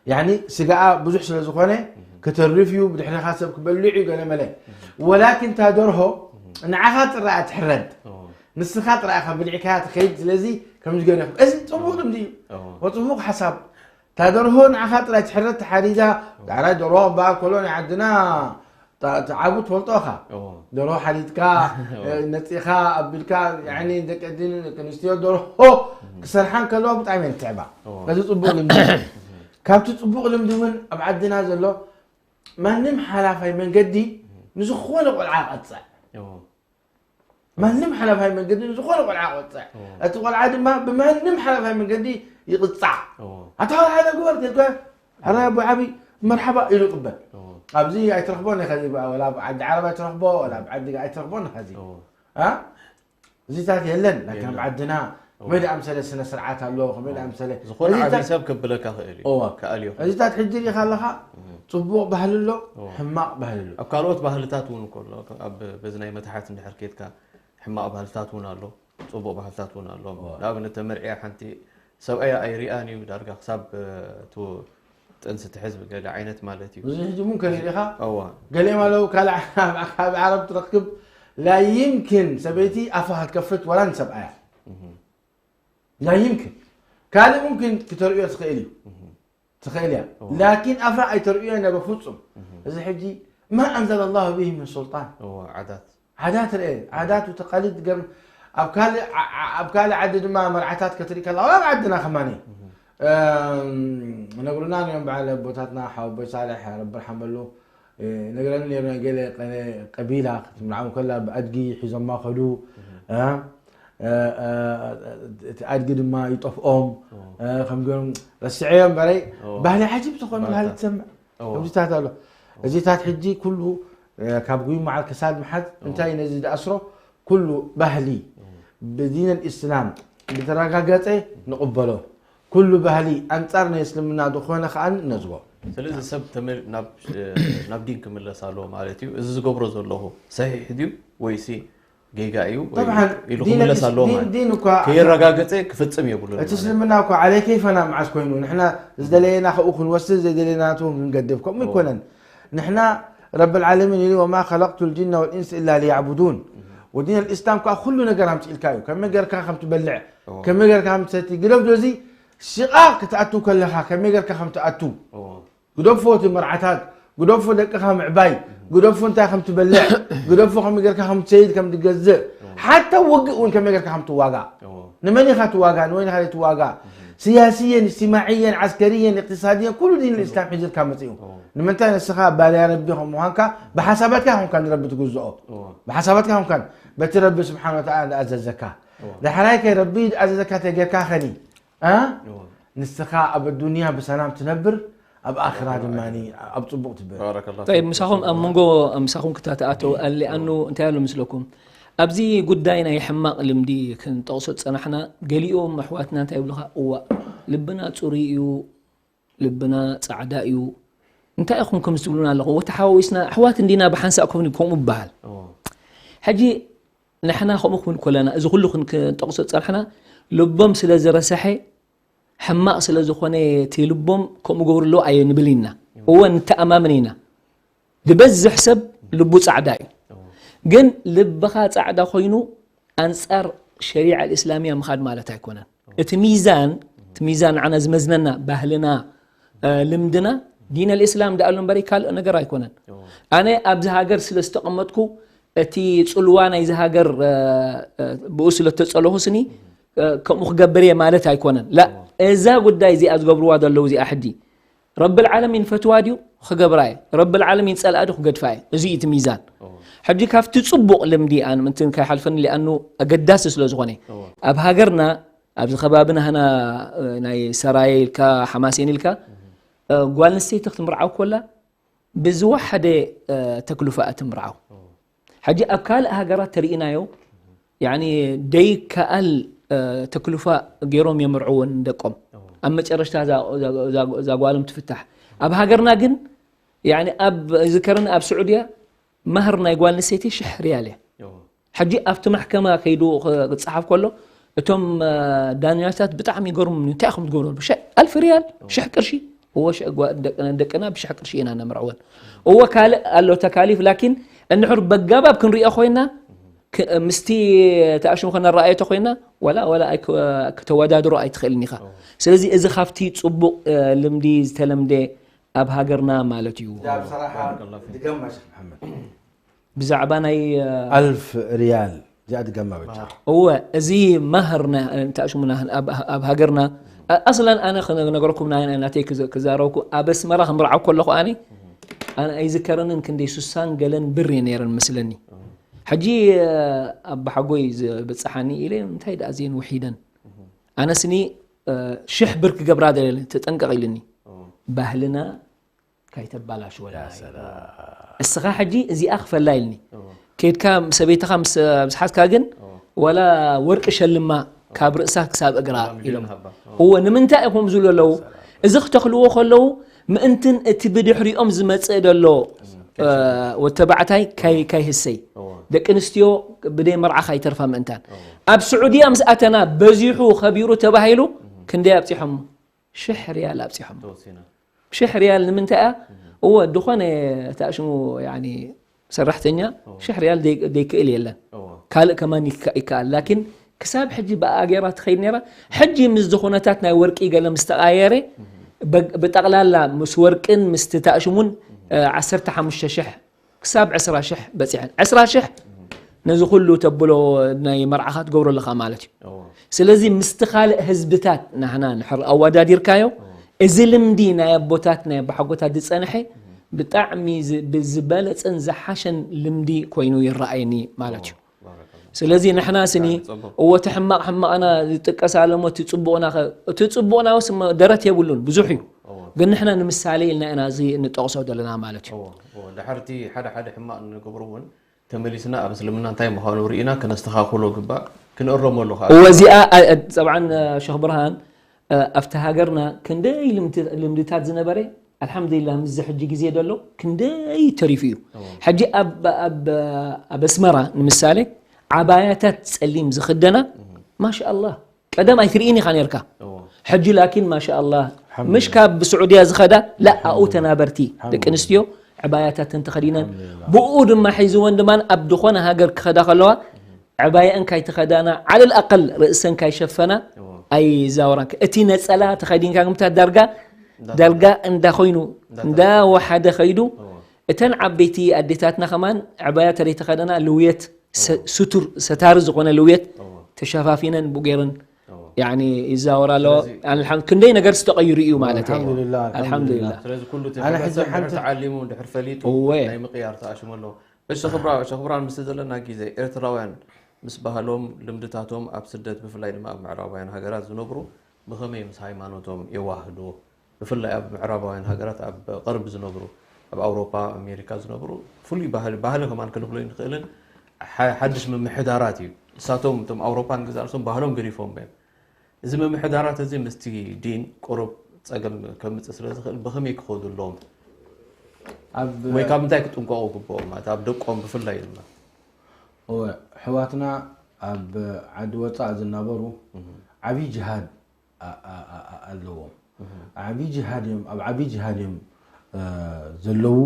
ያኒ ስጋኣ ብዙሕ ስለ ዝኾነ እህ። ክተርፍ እዩ ብድሕሪኻ ሰብ ክበልዕ እዩ ገለ መለ እህ። ወላኪን እታ ደርሆ እህ። ንዓኻ ጥራይ ትሕረድ እዎ። ንስኻ ጥራይ ኢኻ ብሊዕካያ ትኸይድ ስለዚ ከምዚ ገለ ይኹን እዚ ፅቡቕ ልምዲ እዩ እዎ። ወፅቡቕ ሓሳብ እታ ደርሆ ንዓኻ ጥራይ ትሕረድ ተሓሪዳ ዳዕራይ ደርሆ ክበሃል ከሎ ናይ ዓድና ታ- ትዓቡ ትፈልጦ ኢኻ እዎ። ደርሆ ሓሪድካ እዎ። እ፣ ነፂኻ ኣቢልካ ያኒ ደቂ ኣንስትዮ ደርሆ ክሰርሓ እንከለዋ ብጣዕሚ እየን ትዕባ እዎ። እዚ ፅቡቕ ልምዲ እዩ። ካብቲ ፅቡቕ ልምዲ እውን ኣብ ዓድና ዘሎ ማንም ሓላፋይ መንገዲ ንዝኾነ ቆልዓ ቀፅዕ እዎ። ማንም ሓላፋይ መንገዲ ንዝኾነ ቆልዓ ቀፅዕ እዎ። እቲ ቆልዓ ድማ ብማንም ሓላፋይ መንገዲ ይቕፃዕ እዎ። ኣታ ሓደ ግበር ትልከ ኣረ ኣቦ ዓብይ መርሓባ ኢሉ ይቕበል እዎ። ኣብዚ ኣይትረኽቦን ኢኻ እዚ ወላ ኣብ ዓዲ ዓረብ ኣይትረኽቦ ወላ ኣብ ዓዲ ኣይትረኽቦን ኢኻ እዚ እዎ። ኣ? እዚታት የለን ላኪን ኣብ የለን። ዓድና እዎ። ከመይ ደኣ ምሰለ ስነ ስርዓት ኣሎ ከመይ ደኣ ምሰለ ዝኾነ እዚታት ዓብይ ሰብ ክብለካ ክእል እዩ እዎ። ክኣል እዩ እዚታት ሕጂ ሪኢኻ ኣለኻ እዎ። ፅቡቕ ባህሊ ኣሎ እዎ። ሕማቕ ባህሊ ኣሎ ኣብ ካልኦት ባህልታት እውን ከሎ ኣብ በዚ ናይ መትሓት እንድሕር ኬድካ ሕማቕ ባህልታት እውን ኣሎ ፅቡቕ ባህልታት እውን ኣሎ እዎ። ንኣብነት ተመርዕያ ሓንቲ ሰብኣያ ኣይሪኣን እዩ ዳርጋ ክሳብ እ፣ ቱ ጥንሲ ትሕዝ ገለ ዓይነት ማለት እዩ። እዚ ሕጂ እውን ከሪኢኻ እዋ ገሊኦም ኣለዉ ካልእ ካብ ዓረብ ትረክብ ላይምክን ሰበይቲ ኣፋ ክትከፍት ወላ ንሰብኣያ እህ፣ ላይምክን ካልእ ሙምክን ክተርእዮ ትኽእል እዩ እህ፣ ትኽእል እያ እዋ። ላኪን ኣፋ ኣይተርእዮ ነበ ፍጹም እህ፣ እዚ ሕጂ ማ ኣንዘለ ላሁ ብሂ ምን ሱልጣን እዋ ዓዳት ዓዳት ርአ ዓዳት ተቃሊድ ገር ኣብ ካልእ ዓ- ዓ- ኣብ ካልእ ዓዲ ድማ መርዓታት ክትርኢ ከላ ኣብ ዓድና ከማኒ እም፣ ነግሩና እዮም በዓል ኣቦታትና ሓወቦይ ሳልሕ ረቢ ርሓመሉ እ፣ ነግረኒ ነይሩ ናይ ገለ ቀ- ቀቢላ ክትምርዓው ከላ ብኣድጊ ሒዞማ ከዱ እ፣ እ፣ እ፣ እቲ ኣድጊ ድማ ይጠፍኦም እ፣ ከም ገይሮም ረስዐዮ እምበረይ ባህሊ ዓጂብ ዝኾነ ባህሊ ትሰምዕ ከምዚታት ኣሎ እዚታት ሕጂ ኩሉ ካብ ጉይ መዓል ክሳድ መሓዝ እንታይ ነዚ ዝኣስሮ ኩሉ ባህሊ ብዲን እስላም ብተረጋገፀ ንቕበሎ ኩሉ ባህሊ ኣንፃር ናይ እስልምና ዝኾነ ከዓ ነዝጎ ስለዚ ሰብ ናብ ዲን ክምለስ ኣለዎ ማለት እዩ እዚ ዝገብሮ ዘለኹ ሰሒሕ ድዩ ወይሲ ጌጋ እዩ ኢሉ ክምለስ ኣለዎ ማለት ከየረጋገፀ ክፍፅም የብሉ እቲ እስልምና እኮ ዓለይ ከይፈና መዓስ ኮይኑ ንሕና ዝደለየና ከብኡ ክንወስድ ዘይደለየና ክንገድብ ከምኡ ይኮነን ንሕና ረብ ልዓለሚን ኢሉ ወማ ከለቅቱ ልጅነ ወልኢንስ ኢላ ሊያዕቡዱን ወዲን ልእስላም ከዓ ኩሉ ነገር ኣምፅኢልካ እዩ ከመይ ገርካ ከም ትበልዕ ከመይ ገርካ ከም ትሰቲ ግደፍ ዶ እዚ ሽቓ ክትኣቱ ከለካ ከመይ ገርካ ከም ትኣቱ ግደፎ እቲ መርዓታት ግደፎ ደቅኻ ምዕባይ ግደፎ እንታይ ከም ትበልዕ ግደፎ ከመይ ገርካ ከም ትሰይድ ከም ትገዝእ ሓታ ውግእ እውን ከመይ ገርካ ከም ትዋጋእ ንመን ኢኻ ትዋጋእ ንወይንኻ ትዋጋእ ስያስየን እጅትማዕየን ዓስከርየን እቅትሳድየን ኩሉ ዲን ልእስላም ሒዝልካ መፅኡ ንምንታይ ንስኻ ባርያ ረቢ ከም ምዃንካ ብሓሳባትካ ኮንካ ንረቢ ትግዝኦ ብሓሳባትካ ኮንካ በቲ ረቢ ስብሓን ወተዓላ ዝኣዘዘካ ዳሕራይ ከ ረቢ ዝኣዘዘካ ተጌርካ ኸኒ ንስኻ ኣብ ኣዱንያ ብሰላም ትነብር ኣብ ኣኽራ ድማ ኣብ ፅቡቕ ትብል طيب ምሳኹም ኣብ መንጎ ምሳኹም ክታተኣተው ኣሊኣኑ እንታይ ኣሎ ምስለኩም ኣብዚ ጉዳይ ናይ ሕማቕ ልምዲ ክንጠቕሶ ዝፀናሕና ገሊኦም ኣሕዋትና እንታይ ይብሉኻ እዋእ ልብና ፅሩይ እዩ ልብና ፃዕዳ እዩ እንታይ ኢኹም ከምዚ ትብሉና ኣለኹም ወተሓዋዊስና ኣሕዋት እንዲና ብሓንሳእ ኮም ከምኡ ይበሃል ሕጂ ንሕና ከምኡ ክብል ከለና እዚ ኩሉ ክንጠቕሶ ዝፀናሕና ልቦም ስለ ዝረሰሐ ሕማቕ ስለ ዝኾነ እቲ ልቦም ከምኡ ገብሩ ኣለዉ ኣየ ንብል ኢና እወ ንተኣማምን ኢና ዝበዝሕ ሰብ ልቡ ፃዕዳ እዩ ግን ልብኻ ፃዕዳ ኮይኑ ኣንፃር ሸሪዓ ልእስላምያ ምኻድ ማለት ኣይኮነን እቲ ሚዛን እቲ ሚዛን ንዓና ዝመዝነና ባህልና ልምድና ዲን ልእስላም ዳኣሉ እምበሪ ካልእ ነገር ኣይኮነን ኣነ ኣብዚ ሃገር ስለ ዝተቐመጥኩ እቲ ፅልዋ ናይዚ ሃገር ብኡ ስለ ተፀለኹ ስኒ ከምኡ ክገብር እየ ማለት ኣይኮነን ላ እዛ ጉዳይ እዚኣ ዝገብርዋ ዘለዉ እዚኣ ሕጂ ረቢ ልዓለሚን ፈትዋ ድዩ ክገብራ እየ ረቢ ልዓለሚን ፀልኣ ድዩ ክገድፋ እየ እዚ እዩ እቲ ሚዛን ሕጂ ካብቲ ፅቡቕ ልምዲ ኣነ ምንትን ከይሓልፈኒ ሊኣኑ ኣገዳሲ ስለ ዝኾነ ኣብ ሃገርና ኣብዚ ከባቢ ናህና ናይ ሰራየ ኢልካ ሓማሴን ኢልካ ጓል ኣንስተይቲ ክትምርዓው ኮላ ብዝወሓደ ተክልፋ እትምርዓው ሕጂ ኣብ ካልእ ሃገራት ተርኢናዮ ደይከኣል ተክልፋ ገይሮም የምርዕወን ደቆም ኣብ መጨረሽታ እዛ ጓሎም ትፍታሕ ኣብ ሃገርና ግን ኣብ ዝከረኒ ኣብ ስዑድያ ማህር ናይ ጓል ኣንስተይቲ ሽሕ ሪያል እያ ሕጂ ኣብቲ ማሕከማ ከይዱ ክፀሓፍ ከሎ እቶም ዳኛታት ብጣዕሚ ይገርሙ እንታይ ኢኹም ትገብሩ ሽ ኣልፍ ሪያል ሽሕ ቅርሺ እወ ደቅና ብሽሕ ቅርሺ ኢና ነምርዕወን እወ ካልእ ኣሎ ተካሊፍ ላኪን እንድሕር በጋባብ ክንሪኦ ኮይና ምስቲ ተኣሽሙ ከነረኣዮ ተኮይና ወላ ወላ ክተወዳድሮ ኣይትኽእልን ኢኻ ስለዚ እዚ ካብቲ ፅቡቅ ልምዲ ዝተለምደ ኣብ ሃገርና ማለት እዩ ብዛዕባ ናይ ኣልፍ ሪያል እዚኣ ድገማ በጃ እወ እዚ ማህር ተኣሽሙና ኣብ ሃገርና ኣስለን ኣነ ክነግረኩም ናተይ ክዛረብኩ ኣብ ኣስመራ ክምርዓው ከለኹ ኣነ ኣነ ኣይዝከረንን ክንደይ ሱሳን ገለን ብር እየ ነይረን መስለኒ ሕጂ ኣባሓጎይ ዝበፅሓኒ ኢለ እንታይ ደኣ ዜን ውሒደን ኣነስኒ ሽሕ ብር ክገብራ ደለ ተጠንቀቕ ኢልኒ ባህልና ካይተባላሽወና እስኻ ሕጂ እዚኣ ክፈላ ኢልኒ ከድካ ሰበይትኻ ምስ ኣብዝሓትካ ግን ወላ ወርቂ ሸልማ ካብ ርእሳ ክሳብ እግራ ኢሎም እዎ ንምንታይ ኢኹም ዝብሉ ኣለዉ እዚ ክተኽልዎ ከለዉ ምእንትን እቲ ብድሕሪኦም ዝመፅእ ደሎ ወተባዕታይ ካይህሰይ ደቂ ኣንስትዮ ብደይ መርዓ ካይተርፋ ምእንታን ኣብ ስዑድያ ምስ ኣተና በዚሑ ከቢሩ ተባሂሉ ክንደይ ኣብፂሖም ሽሕ ሪያል ኣብፂሖም ሽሕ ሪያል ንምንታይ እያ እወ ድኾነ ተኣሽሙ ሰራሕተኛ ሽሕ ሪያል ደይክእል የለን ካልእ ከማን ይከኣል ላኪን ክሳብ ሕጂ ብኣ ገይራ ትኸይድ ነራ ሕጂ ምስ ዝኾነታት ናይ ወርቂ ገለ ምስ ተቃየረ ብጠቕላላ ምስ ወርቅን ምስ ተኣሽሙን ዓሰርተ ሓሙሽተ ሽሕ ክሳብ ዕስራ ሽሕ በፂሐን ዕስራ ሽሕ ነዚ ኩሉ ተብሎ ናይ መርዓኻ ትገብሮ ኣለኻ ማለት እዩ። እዎ ስለዚ ምስቲ ካልእ ህዝብታት ናህና ንሕር ኣወዳዲርካዮ፣ እዚ ልምዲ ናይ ኣቦታት ናይ ኣቦሓጎታት ዝጸንሐ ብጣዕሚ ዝ- ብዝበለጸን ዝሓሸን ልምዲ ኮይኑ ይረኣየኒ ማለት እዩ። ባረከላ ስለዚ ንሕና ስኒ ጽቡቅ እዎ እቲ ሕማቕ ሕማቕና ዝጥቀስ ኣለሞ እቲ ጽቡቕና ከ- እቲ ጽቡቕና ውስ ደረት የብሉን ብዙሕ እዩ። እዎ ግን ንሕና ንምሳሌ ኢልና ኢና እዚ እንጠቕሶ ዘለና ማለት እዩ። እዎ እዎ ድሕርቲ ሓደ ሓደ ሕማቕ ንገብሩ እውን ተመሊስና ኣብ እስልምና እንታይ ምዃኑ ርኢና ከነስተኻኽሎ ግባእ፣ ክንእረመሉ ከዓ እወ እዚኣ አ- አ- ጠብዓን ሸኽ ብርሃን አ፣ ኣብቲ ሃገርና ክንደይ ልምድ- ልምድታት ዝነበረ ኣልሓምዱሊላህ ምስዚ ሕጂ ግዜ ዘሎ ክንደይ ተሪፉ እዩ። ሕጂ ኣብ ኣብ ኣብ ኣስመራ ንምሳሌ ዓባያታት ጸሊም ዝኽደና ማሻኣላህ ቀደም ኣይትርእን ኢኻ ነርካ። እዎ ሕጂ ላኪን ማሻኣላህ ምሽ ካብ ብስዑድያ ዝኸዳ ላ ኣኡ ተናበርቲ ደቂ ኣንስትዮ ዕባያታተን ተኸዲነን ብኡ ድማ ሒዝወን ድማ ኣብ ዝኾነ ሃገር ክኸዳ ከለዋ ዕባየአን ካይተኸዳና ዓለል ኣቀል ርእሰን ካይሸፈና ኣይዛወራን። እቲ ነጸላ ተኸዲንካ ግምታ ዳርጋ ዳርጋ እንዳ ኮይኑ እንዳ ወሓደ ኸይዱ እተን ዓበይቲ ኣዴታትና ከማን ዕባያ ተደይተኸደና ልውየት ሰ- ስቱር ሰታሪ ዝኾነ ልውየት ተሸፋፊነን ብኡ ገይረን ያኒ ይዛወራ ኣለዋ። ኣልሓም ክንደይ ነገር ዝተቐይሩ እዩ ማለት እዩ። ኣልሓምዱሊላህ ኣልሓምዱሊላህ ስለዚ ኩሉ እቲ ኣነ ሕጂ ሕብረተሰብ ሓንቲ ድሕር ተዓሊሙ ድሕር ፈሊጡ እወ። ናይ ምቅያር ተኣሽሙ ኣለዎ። እሺ ክብራ ሸኽብራን ምስ ዘለና ግዜ ኤርትራውያን ምስ ባህሎም ልምድታቶም ኣብ ስደት ብፍላይ ድማ ኣብ ምዕራባውያን ሃገራት ዝነብሩ ብኸመይ ምስ ሃይማኖቶም የዋህድዎ? ብፍላይ ኣብ ምዕራባውያን ሃገራት ኣብ ቀርብ ዝነብሩ ኣብ ኣውሮፓ ኣሜሪካ ዝነብሩ ፍሉይ ባህሊ ባህሊ ከማን ክንብሎ ይንኽእልን ሓ- ሓድሽ ምምሕዳራት እዩ። እሳቶም እቶም ኣውሮፓ ንግዛእ ርእሶም ባህሎም ገዲፎም እዮም። እዚ ምምሕዳራት እዚ ምስቲ ዲን ቁሩብ ጸገም ከምጽእ ስለ ዝኽእል ብኸመይ ክኸዱ ኣለዎም ኣብ ወይ ካብ ምንታይ ክጥንቀቑ ግብኦም ማለት ኣብ ደቆም ብፍላይ ድማ እወ ኣሕዋትና ኣብ ዓዲ ወፃእ ዝነበሩ ዓብዪ ጅሃድ ኣ- ኣ- ኣ- ኣ- ኣለዎም። ዓብዪ ጅሃድ እዮም ኣብ ዓብዪ ጅሃድ እዮም እ፣ ዘለዉ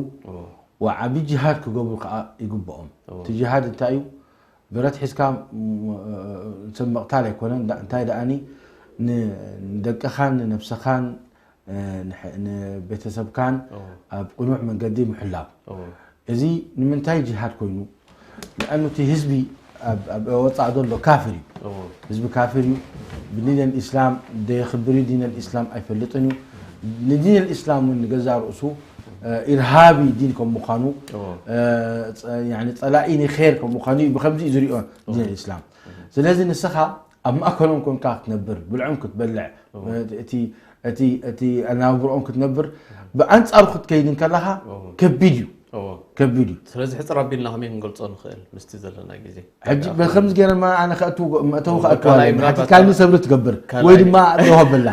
ወዓብዪ ጅሃድ ክገብሩ ከዓ ይግብኦም። እቲ ጅሃድ እንታይ እዩ? ብረት ሒዝካ ም- እ፣ ሰብ መቕታል ኣይኮነን ዳ- እንታይ ደኣኒ ን- ንደቅኻን ንነብስኻን እ፣ ንሕ- ንቤተሰብካን ኣብ ቅኑዕ መንገዲ ምሕላው። እዚ ንምንታይ ጅሃድ ኮይኑ? ንኣኑ እቲ ህዝቢ ኣብ ኣብ ወፃእ ዘሎ ካፍር እዩ። ህዝቢ ካፍር እዩ። ብዲን ልእስላም ደየኽብር እዩ። ዲን ልእስላም ኣይፈልጥን እዩ። ንዲን ልእስላም እውን ንገዛእ ርእሱ እ፣ ኢርሃቢ ዲን ከም ምዃኑ እ፣ ጸ- ያኒ ጸላኢ ንኸይር ከም ምዃኑ እዩ። ብከምዚ እዩ ዝሪኦ ዲን ልእስላም። ስለዚ ንስኻ ኣብ ማእከሎም ኮንካ ክትነብር ብልዖም ክትበልዕ እቲ እቲ እቲ ኣናብርኦም ክትነብር ብኣንጻሩ ክትከይድ እንከለኻ ከቢድ እዩ። ከቢድ እዩ። ስለዚ ሕፅር ኣቢልና ከመይ ክንገልፆ ንኽእል ምስቲ ዘለና ግዜ? ሕጂ ብከምዚ ገይረ ኣነ ከእትው መእተዊ ከእትዋ ካልኣይ ኣለኒ ምናልባት ሓቲትካኒ ሰብሪ ትገብር ካልኣይ ወይ ድማ እተወ በላ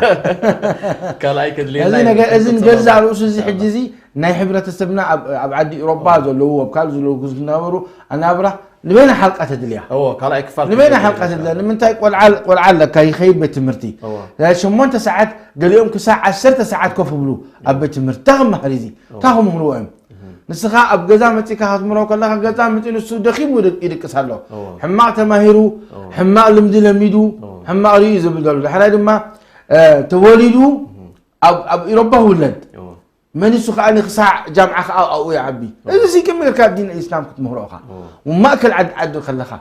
ካልኣይ ከድልየና እዚ ነገር እዚ ንገዛእ ርእሱ እዚ ሕጂ እዚ ናይ ሕብረተሰብና ኣብ ኣብ ዓዲ ኤውሮጳ ዘለዉ ኣብ ካልእ ዘለዉ ዝነበሩ ኣናብራ ንበይና ሓልቃ ተድልያ እዎ ካልኣይ ክፋል ንበይና ክንገብር ሓልቃ ኢና። ተድልያ ንምንታይ ቆልዓ ቆልዓ ኣለካ ይኸይድ ቤት ትምህርቲ እዎ ሸሞንተ ሰዓት ገሊኦም ክሳዕ ዓሰርተ ሰዓት ኮፍ ብሉ ኣብ ቤት ትምህርቲ እንታይ ክመሃር እዚ እንታይ ክምህርዎ እዮም ንስኻ ኣብ ገዛ መፂእካ ክትምህሮ ከለካ ገዛ መፂኡ ንሱ ደኺሙ ይድ- ይድቅስ ኣሎ እዎ ሕማቕ ተማሂሩ ሕማቕ ልምዲ ለሚዱ ሕማቕ ርዩ ዝብል ዘሎ ዳሕራይ ድማ እ፣ ተወሊዱ ኣብ ኣብ ኢሮባ ውለድ እዎ መኒሱ ከዓ ክሳዕ ጃምዓ ከዓ ኣብኡ ይዓቢ እዚ ሲ ከመይ ጌርካ ኣብ ዲን እስላም ክትምህሮ ኢኻ ማእከል ዓዲ ዓዲ ከለኻ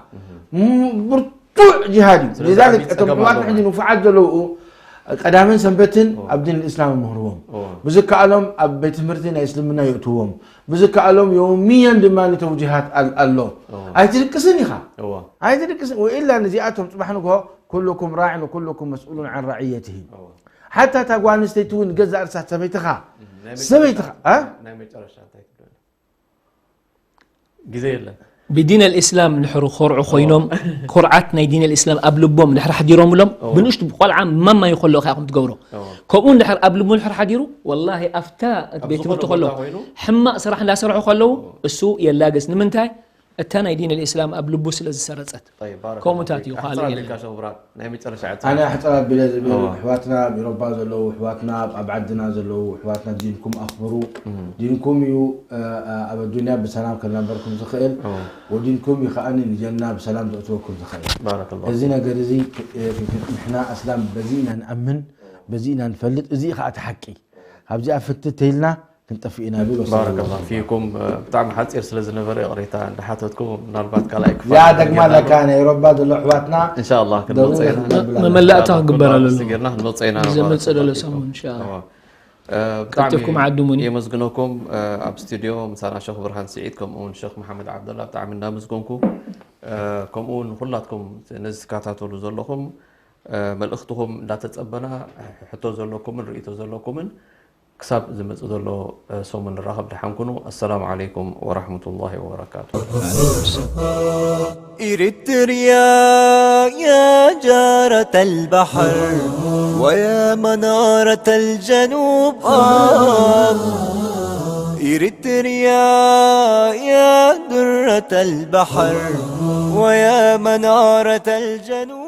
ም- ብርቱዕ ጅሃድ እዩ ስለዚ ሊዛሊክ ዓብዪ እቶም ፀገም ሕዋት ኣለዎ። ሕጂ ንፉዓት ዘለዉ ቀዳምን ሰንበትን ኣብ ዲን እስላም ምህርዎም እዎ። ብዝከኣሎም ኣብ ቤት ትምህርቲ ናይ እስልምና የእትዎም ብዝከኣሎም የውምየን ድማ ንተውጅሃት ኣል- ኣሎ ኣይትድቅስን ኢኻ እዎ ኣይትድቅስን ወኢላ ነዚኣቶም ፅባሕ ንግሆ ኩልኩም ራዕን ወኩልኩም መስኡሉን ዓን ራዕየትህ እዎ ሓታ እታ ጓል ኣንስተይቲ እውን ገዛ እርሳ ሰበይትኻ ናይ ሰበይትኻ እ? ናይ መጨረሻ እንታይ ትብለና? ግዜ የለን። ብዲን ኣልእስላም ንድሕሪ ኮርዑ ኮይኖም ኮርዓት ናይ ዲን ኣልእስላም ኣብ ልቦም ድሕሪ ሓዲሮምሎም ብንእሽቱ ቆልዓ ማማ ይኮሎ ኢኻ ኢኹም ትገብሮ ከምኡ እንድሕር ኣብ ልቡ ድሕሪ ሓዲሩ ወላሂ ኣብታ ቤት ትምህርቲ ዝኾነ ከሎ ቦታ ኮይኑ ሕማቕ ስራሕ እንዳሰርሑ ከለዉ እሱ የላግስ ንምንታይ እታ ናይ ዲን ኣልእስላም ኣብ ልቡ ስለ ዝሰረጸት طيب بارك ከምኡ الله እንታይ فيك. እዩ ኣሕፅር ካልእ ኣቢልካ የለን ሸው ብራን ናይ መጨረሻ ዕፃ ኣነ ኣሕፅር ኣቢለ ዝብል እዎ። ኣሕዋትና ኣብ ኤሮፓ ዘለዉ ኣሕዋትና ኣብ ዓድና ዘለዉ ኣሕዋትና ዲንኩም ኣኽብሩ ዲንኩም እዩ እ፣ እ፣ ኣብ ኣዱንያ ብሰላም ከናበርኩም ዝኽእል እዎ። ወዲንኩም እዩ ከዓ ንጀና ብሰላም ዘእትወኩም ዝኽእል بارك الله እዚ ነገር እዚ እ፣ ንሕና ኣስላም በዚ ኢና ንኣምን በዚ ኢና ንፈልጥ እዚ እዩ ከዓ እቲ ሓቂ ካብዚኣ ፍትት ተይልና ጠፊእና ይብል። ወሰላሙ ባረከላሁ ዓለይኩም። ፊኩም። ብጣዕሚ ሓፂር ስለ ዝነበረ ይቕሬታ እንዳሓተትኩ፣ ምናልባት ካልኣይ ክፋል እዚኣ ደግማ ገይርና ኣለካ ኣሎ። ናይ ሮባ ዘሎ ኣሕዋትና እንሻላ ደውል ክንመፅእ ኢና። ነብላ። መመላእታ ክግበር ፕሮግራም ኣለሉ። ዝገርና ክንመፅእ ኢና። ንዘመፅእ ባረከላሁ ዘሎ ፊኩም። ሰሙን እንሻላ። እዋ። እ፣ ብጣዕሚ ቀልጢፍኩም ዓድሙኒ። የመስግነኩም። እ፣ ኣብ ስቱዲዮ ምሳና ሸኽ ብርሃን ስዒድ ከምኡ እውን ሸኽ መሓመድ ዓብደላ ብጣዕሚ እንዳመስገንኩ፣ እ፣ ከምኡ እውን ንኩላትኩም ነዚ ትከታተሉ ዘለኹም፣ እ፣ መልእኽትኹም እንዳተጸበና፣ ሕቶ ዘለኩምን ርእይቶ ዘለኩምን ክሳብ ዝመጽእ ዘሎ፣ እ፣ ሰሙን ንራኸብ። ደሓን ኩኑ። ኣሰላሙ ዓለይኩም ወራህመቱላሂ ወበረካቱ። إريتريا يا جارة البحر ويا منارة الجنوب، آه. إريتريا يا درة البحر ويا منارة الجنوب.